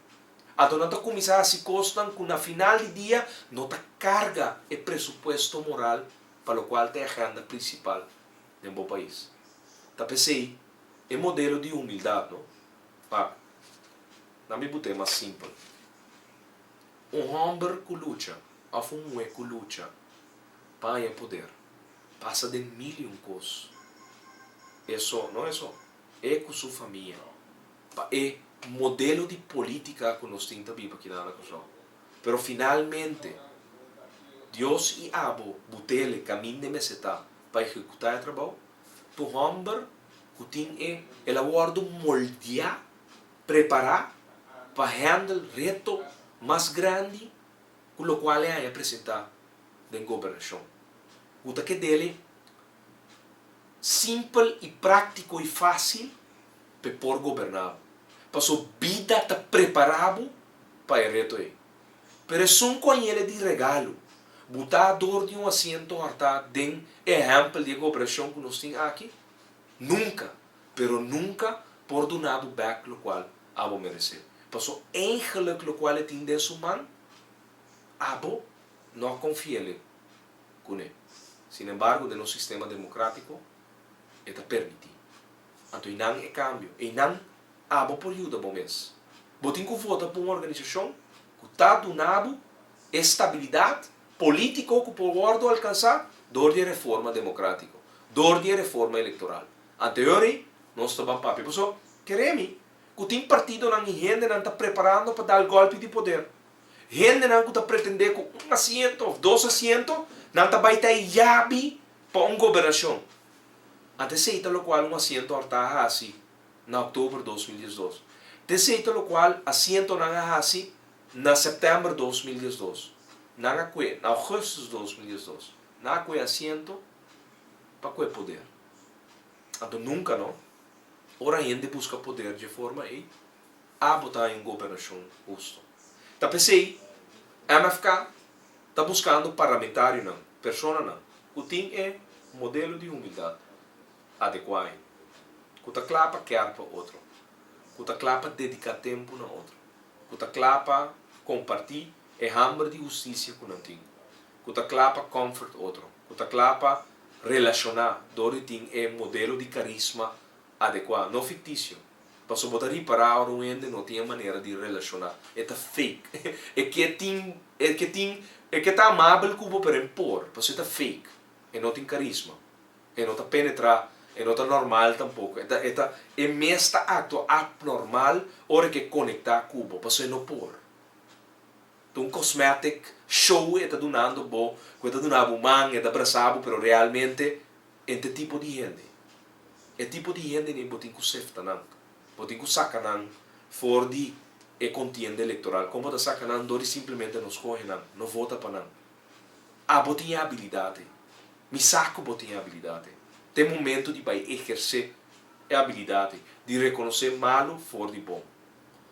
Anto nan ta kuminsá hasi kosnan ku na final di dia no ta karga e presupuesto moral pa lokual ta e agenda prinsipal den bo pais. Ta p'esei e modelo di humildat no. Wak, nan mi but'é mas simpel. Un hòmber ku lucha òf un muhé ku lucha pa haña poder pasa den mil i un kos. E so, no e so, e ku su famia. Pa e modelo di polítika ku nos tin ta biba kinan na Kòrsou. Pero finalmente, Dios i abo but'El kaminda e mester ta pa ehekutá e trabou, tu hòmber ku tin e el a wòrdu moldiá, prepará pa hèndel reto mas grandi ku lokual e haña presentá den gobernashon. Ku ta ked'el simpel i práktiko i fásil p'e por goberná bo. Paso bida ta prepará bo pa e reto ei. Pero esun ku a yele di regalo, butá dor di un asiento hòrtá den e ehèmpel di e goberashon ku nos tin aki, nunka, pero nunka por duna bo bèk lokual abo meresé. Paso eigenlik lokual e tin den su man, abo no a konfi'el kuné. Sinembargo, den nos sistema demokrátiko e ta permití. Anto einan e kambio, einan Abo por yuda bo mes. Bo tin ku vota pa un organisashon ku ta duna bo e stabilidat polítiko ku por wòrdu alkansá dor di e reforma demokratiko, dor di e reforma elektoral. Anterior ei nos ta ban papia. Pasobra, kere mi ku tin partidonan i hendenan ta preparando pa dal gòlpi di poder. Hendenan ku ta pretendé ku un asiento òf dos asiento nan ta bai ta e yabi pa un gobernashon. Anto esei ta lokual un asiento òrta a hasi na oktober 2012. T'esei ta lokual asientonan a hasi na sèptèmber 2012. Nan a kue, na ougùstùs 2012, nan a kue asiento pa kue poder. Anto nunka no, ora hende buska poder dje forma ei, abo ta haña un gobernashon hustu. Ta p'esei MFK ta buskando parlamentarionan, personanan ku tin e modelo di humildat adekuá ei, ku ta kla pa kèr pa otro, ku ta kla pa dediká tempu na otro, ku ta kla pa kompartí e hamber di hustisia ku nan tin, ku ta kla pa comfort otro, ku ta kla pa relashoná dor di tin e modelo di karisma adekuá, no fiktisio, pasobra bo ta ripará ora un hende no tin e manera di relashoná, e ta fake, e ke tin, e ke tin, e ke ta amabel ku bo pero e por, pasobra e ta fake, e no tin karisma. E no ta penetrá, e no ta normal tampoko. E ta, e ta, e mes ta aktua abnormal ora ke e konektá ku bo, pasobra e no por. Ta un cosmetic show e ta dunando bo, ku e ta duna bo man, e ta brasá bo, pero realmente e ta e tipo di hende. E tipo di hende ni bo tin ku sefta nan. Bo tin ku saka nan for di e kontienda elektoral. Kon bo ta saka nan? Dor di simplemente no skohe nan, no vota pa nan. Abo tin e abilidat ei. Mi sa ku bo tin e abilidat ei. Ta e momento di bai ehersé e abilidat ei, di rekonosé malu for di bon,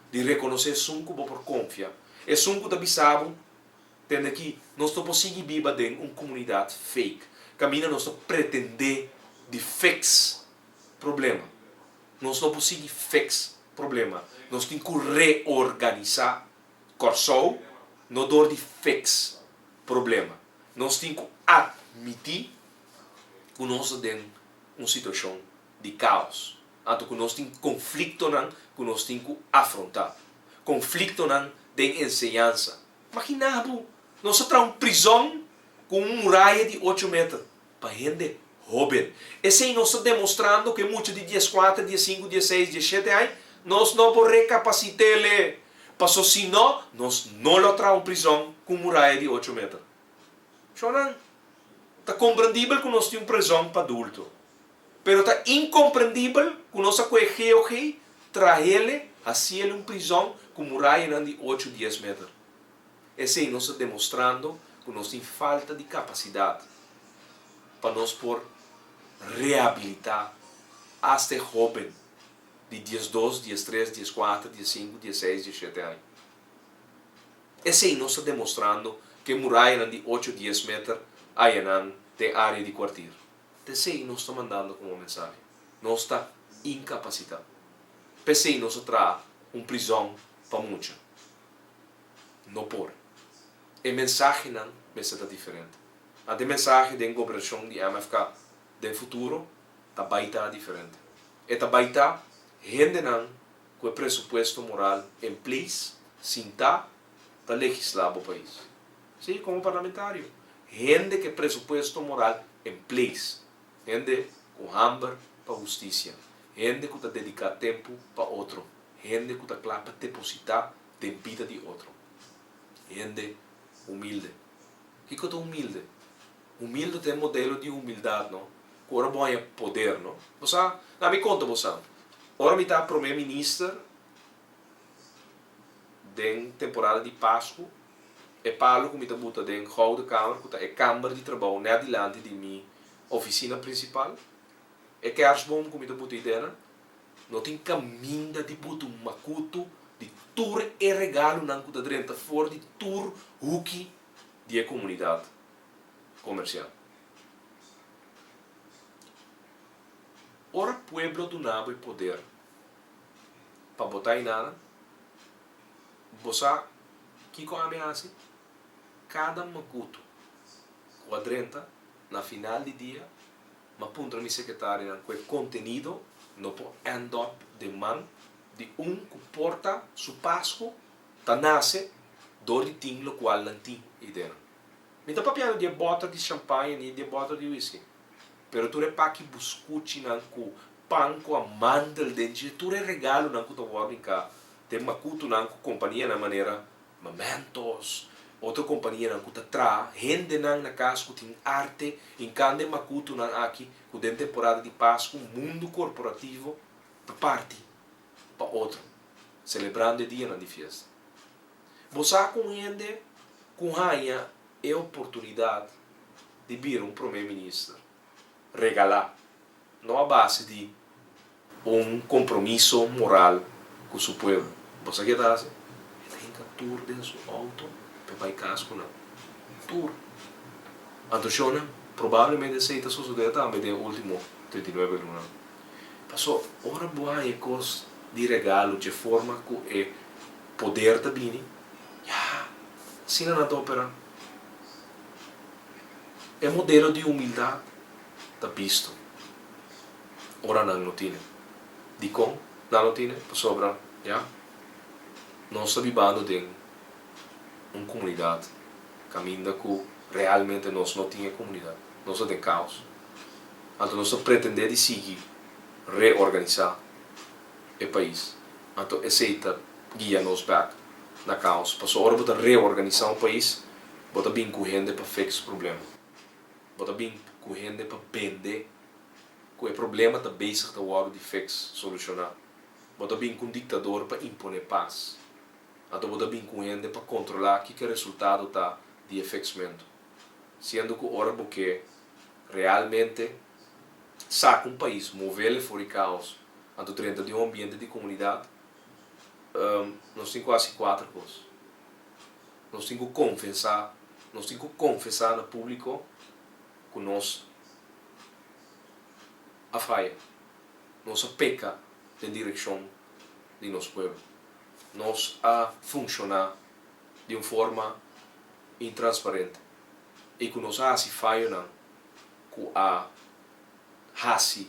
di rekonosé esun ku bo por konfia, esun ku ta bisa bo, Tende aki, nos no por sigui biba den un komunidat fake, kaminda nos ta pretendé di fix problema. Nos no por sigui fix problema. Nos tin ku reorganisá Kòrsou, no dor di fix problema. Nos tin ku atmití ku nos ta den un situashon di kaos, anto ku nos tin konfliktonan ku nos tin ku afrontá, konfliktonan den enseñansa. Maginá bo, nos a traha un prizòn ku un muraya di ocho meter pa hende hóben. Esei nos ta demostrando ku e mucha di dieskuater, diesinku, diesseis, diesshete aña nos no por rekapasit'é. Paso si no, nos no lo traha un prizòn ku un muraya di ocho meter. Shonnan, ta komprendibel ku nos tin un prizòn pa adulto, pero ta inkomprendibel ku nos a kohe GOG, trah'ele, hasi'ele un prizòn ku murayanan di ocho dies meter. Esei nos ta demostrando ku nos tin falta di kapasidat pa nos por rehabilitá. Hasta e hóben di 12, 13, 14, 15, 16, 17 aña. Esei nos ta demostrando ku e murayanan di 8, 10 meter ayanan den área di kwartier. Esei nos ta mandando komo mensahe. Nos ta inkapasitá. P'esei nos a traha un prizòn pa mucha. No por. E mensahenan mester ta diferente. Anto e mensahe den gobernashon di MFK den futuro ta bai ta diferente. E ta bai ta hendenan ku e presupuesto moral en place sintá ta legislá bo pais. Sí, komo parlamentario. Hende ku e presupuesto moral en place. Hende ku hamber pa hustisia. Hende ku ta dediká tempu pa otro. Hende ku ta kla pa depositá den bida di otro. Hende humilde. Kiko ta humilde? Humilde ta e modelo di humildat, no? Ku ora bo haña poder, no? Bo sa, na mi konta bo sa, ora mi ta prome minister den temporada di Pasku, e palu ku mi ta buta den Gouden Kamer, ku ta e kamber di trabou nèt dilanti di mi ofisina prinsipal, e kersboom ku mi ta buta ei dena, no tin kaminda di buta un makutu di tur e regalonan ku ta drenta for di tur huki di e komunidat komersial. Ora pueblo duna bo e poder pa bo ta einan, bo sa kiko ami a hasi? Kada makutu ku a drenta na final di dia, m'a puntra mi sekretarionan ku e kontenido no por end up den man di un ku por ta su Pasku ta nase dor di tin lokual nan tin eidenan. Mi ta papiando di e bòter di champaña ni di e bòter di whisky, pero tur e paki buskuchinan ku pan ku amandel den dje, tur e regalonan ku ta wòrdu hinká den makutunan ku kompanianan manera Mementos, otro kompanianan ku ta traha hendenan na kas ku tin arte hinká den makutunan aki ku den temporada di Pasku mundu korporativo ta parti pa otro, selebrando e dianan di fiesta. Bo sa ku un hende ku haña e oportunidat di bira un prome minister regalá, no a base di un kompromiso moral ku su pueblo. Bo sa ke ta hasi? E ta hinka tur den su outo pa e bai kas ku nan. Tur. Anto shonnan, probablemente esei ta sosodé tambe den e último 39 lunanan. Paso ora bo haña e kos di regalo dje forma ku e poder ta bini, ya, asina nan ta operá. E modelo di humildat ta bisto ora nan no tine. Dikon nan no tine? Pasobra, ya, nos ta bibando den un komunidat kaminda ku realmente nos no tin e komunidat. Nos ta den kaos. Anto nos ta pretendé di sigui reorganisá e pais. Anto esei ta guia nos bèk na kaos. Pasobra ora bo ta reorganisá un pais, bo ta bin ku hende pa fix problema. Bo ta bin ku hende pa bende ku e problema ta bezig ta wòrdu di fix, solushoná. Bo ta bin ku un diktador pa imponé pas. Anto bo ta bin ku hende pa kontrolá kiko e resultado ta di e fixmentu. Siendo ku ora bo ke realmente saka un pais, movele for di kaos, anto drenta den un ambiente di komunidat, nos tin ku hasi kuater kos. Nos tin ku konfesá, nos tin ku konfesá na públiko ku nos a faya, nos a peka den direkshon di nos pueblo. Nos a funshoná di un forma intransparente i ku nos a hasi fayonan ku a hasi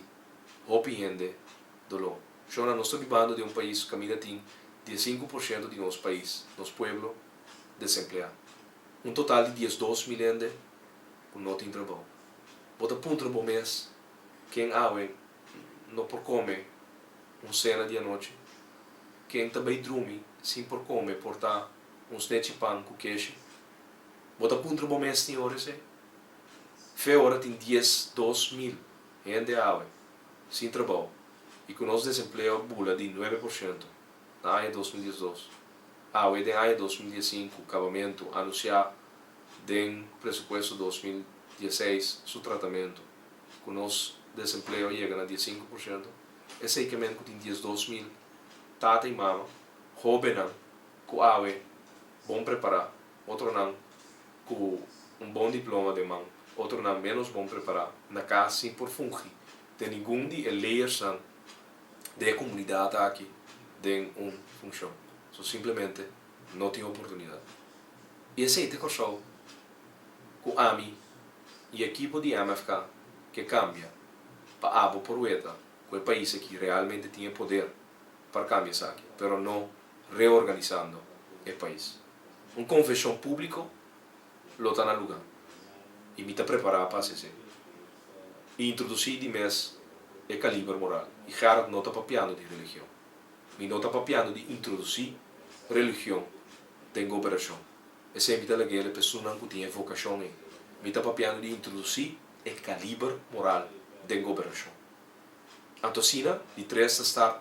hopi hende doló. Shona, nos ta bibando den un pais kaminda tin 15% di nos pais, nos pueblo, desempleá. Un total di 12 mil hende ku no tin trabou. Bo ta puntra bo mes ken awe no por kome un sena di anochi? Ken ta bai drumi sin por kome por ta un snechi pan ku keshi? Bo ta puntra bo mes tin ora esei? Fe ora tin 12 mil hende awe sin trabou i ku nos desempleo bula di 9% na aña 2012. Awe den aña 2015 kabamentu anunsiá den presupuesto 2016 su tratamentu ku nos. desempleo a yega na 15%. Esei ke men ku tin 12.000 tata i mama, hóbennan ku awe bon prepará, otronan ku un bon diploma den man, otronan ménos bon prepará, na kas sin por fungi den ningun di e layersnan den e komunidat aki den un funshon. So simplemente no tin oportunidat. I esei ta e Kòrsou ku ami i ekipo di MFK ke kambia pa abo por weta ku e pais aki realmente tin e poder pa kambia esaki, pero no reorganisando e pais. Un konfeshon públiko lo ta na lugá i mi ta prepará pa hasi esei. I introdusí di mes e kaliber moral. I Gerrit no ta papiando di religion. Mi no ta papiando di introdusí religion den goberashon. Esei mi ta lag'é e personanan ku tin e vokashon ei. Mi ta papiando di introdusí e kaliber moral den goberashon. Anto asina di tres ta start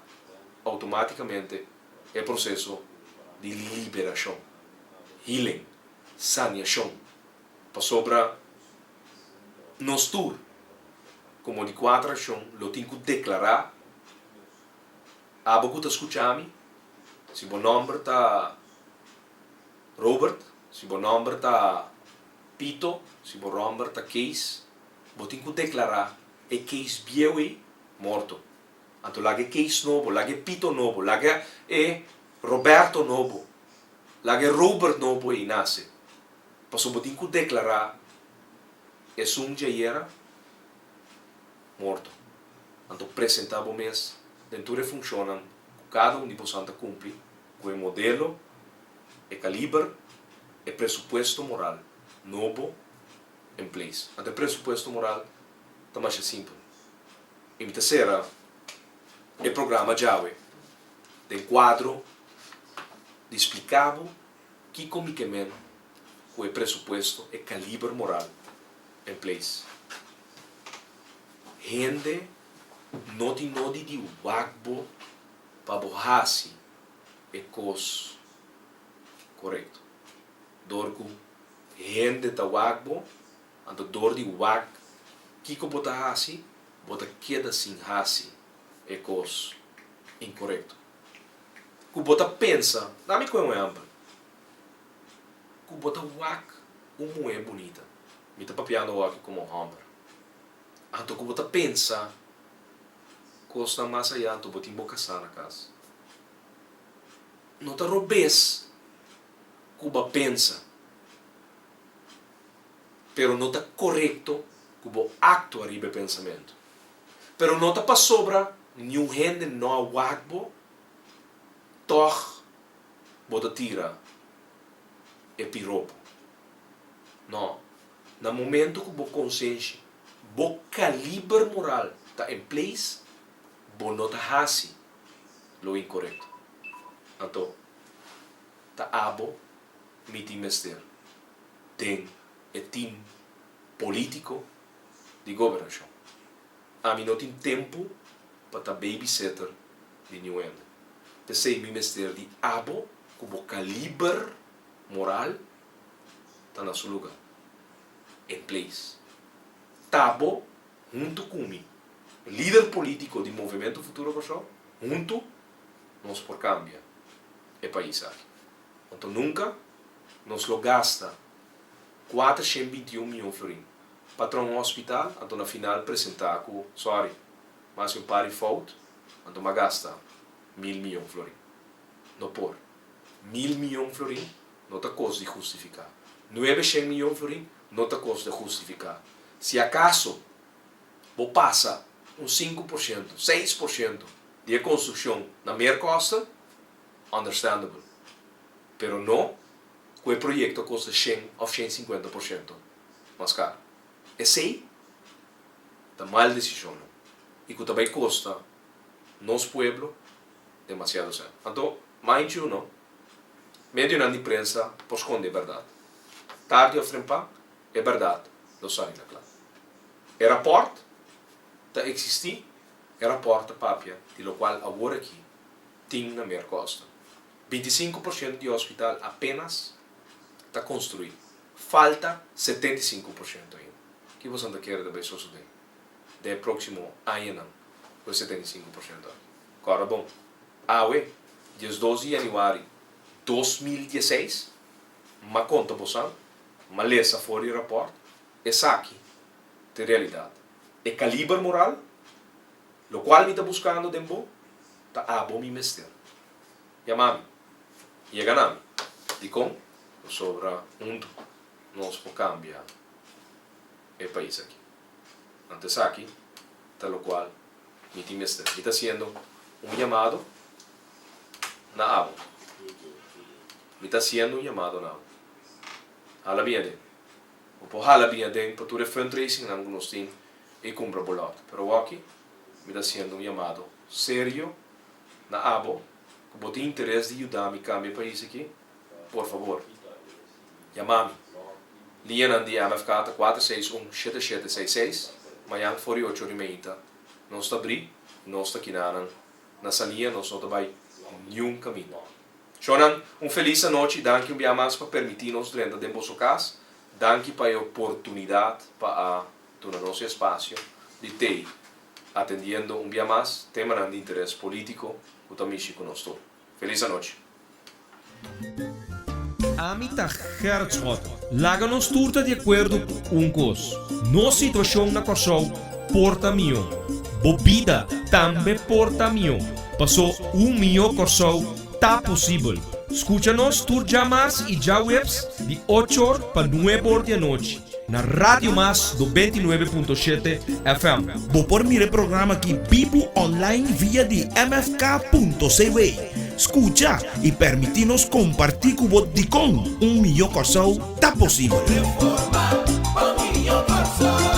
outomátikamente e proseso di liberashon, healing, saniashon, pasobra nos tur komo di kuater akshon lo tin ku deklará, Abo ku ta skucha mi, si bo nòmber ta Robert, si bo nòmber ta Pito, si bo ròmber ta Kees, bo tin ku deklará e Kees bieu ei morto. Anto laga e Kees nobo, laga e Pito nobo, laga e Roberto nobo, laga e Robert nobo ei nase. Pasobra bo tin ku deklará esun dje ayera morto. Anto presentá bo mes den tur e funshonnan ku kada un di bosan ta kumpli ku e modelo, e kaliber, e presupuesto moral nobo en place. Anto e presupuesto moral ta masha simpel. I mi ta sera e programa djawe den kuadro di splika bo kiko mi ke men ku e presupuesto, e kaliber moral en place. Hende no tin nodi di wak bo pa bo hasi e kos korekto. Dor ku hende ta wak bo, anto dor di wak kiko bo ta hasi, bo ta keda sin hasi e kos inkorekto. Ku bo ta pensa, dami koe un ehèmpel, ku bo ta wak un muhé bunita, mi ta papiando awor aki komo hòmber, anto ku bo ta pensa kosnan mas ayá anto bo tin bo kasá na kas. No ta robes ku bo a pensa, pero no ta korekto ku bo aktua riba e pensamentu. Pero no ta pasobra niun hende no a wak bo, tòg bo ta tira e piropo. No. Na momento ku bo konsenshi, bo kaliber moral ta en place, bo no ta hasi lo inkorekto. Anto, ta abo mi tin mester den e team polítiko di gobernashon. Ami no tin tempu pa ta babysitter di niun hende. P'esei mi mester di abo ku bo kaliber moral ta na su luga, in place. Ta bo huntu ku mi, lider polítiko di Movementu Futuro Kòrsou, huntu nos por kambia e pais aki. Anto nunka nos lo gasta 421 mion florin pa traha un hospital anto na final presenta ku sorry mas un par di fout anto m'a gasta 1000 mion florin. No por. 1000 mion florin no ta kos di hustifiká. 900 mion florin no ta kos di hustifiká. Si akaso bo pasa un 5%, 6% di e konstrukshon na meerkosten, understandable. Pero no ku e proyekto a kosta 100 òf 150% mas karu. Esei ta mal desishonnan i ku ta bai kosta nos pueblo demasiado sèn. Anto, mind you no, medionan di prensa por skonde e bèrdat. Tardi òf trempan, e bèrdat lo sali na kla. E rapòrt ta eksistí, e rapòrt ta papia di lokual awor aki tin na Meerkosten. 25% di hospital apenas ta konstruí. Falta 75% ainda. Ki boso ta kere ta bai sosodé? Den e próksimo añanan ku e 75% aki. Kòrda bon, awe, 12 di yanüari 2016, m'a konta bosan, m'a lesa for di e rapòrt, esaki ta e realidat. E kaliber moral, lokual mi ta buskando den bo, ta abo mi mester. Yama mi. Yega na mi. Dikon? Pasobra huntu nos por kambia e pais aki. Anto esaki ta lokual mi tin mester. Mi ta hasiendo un yamado na abo. Mi ta hasiendo un yamado na abo. Hala bin aden. Bo por hala bin aden pa tur e fundraisingnan ku nos tin i kumpra bo lòt. Pero awoki mi ta hasiendo un yamado serio na abo ku bo tin interes di yuda mi kambia e pais aki, por fabor yama mi. Liñanan di MFK ta 461 7766, mañan for di ocho ora i meinta nos ta bri, nos ta kinanan na salia, nos no ta bai niun kaminda. Shownan, un felis anochi, danki un bia mas pa permití nos drenta den boso kas, danki pa e oportunidat pa a duna nos e espasio di tei atendiendo un bia mas temanan di interes politico cu ta mishi cu nos tur. Feliz anochi. Ami ta Gerrit Schotte. Laga nos tur ta di akuerdo ku un kos, nos situashon na Kòrsou por ta mihó. Bo bida tambe por ta mihó, pasó un mihó Kòrsou ta posibel. Skucha nos tur djamars i djaweps di ocho or pa nuebe or di anochi. Na Radio Mas 99.7 FM. Bo por mira e programa aki bibu online via di mfk.cw. Skucha i permití nos kompartí ku bo dikon un mihó Kòrsou ta posibel. Reforma pa un mihó Kòrsou.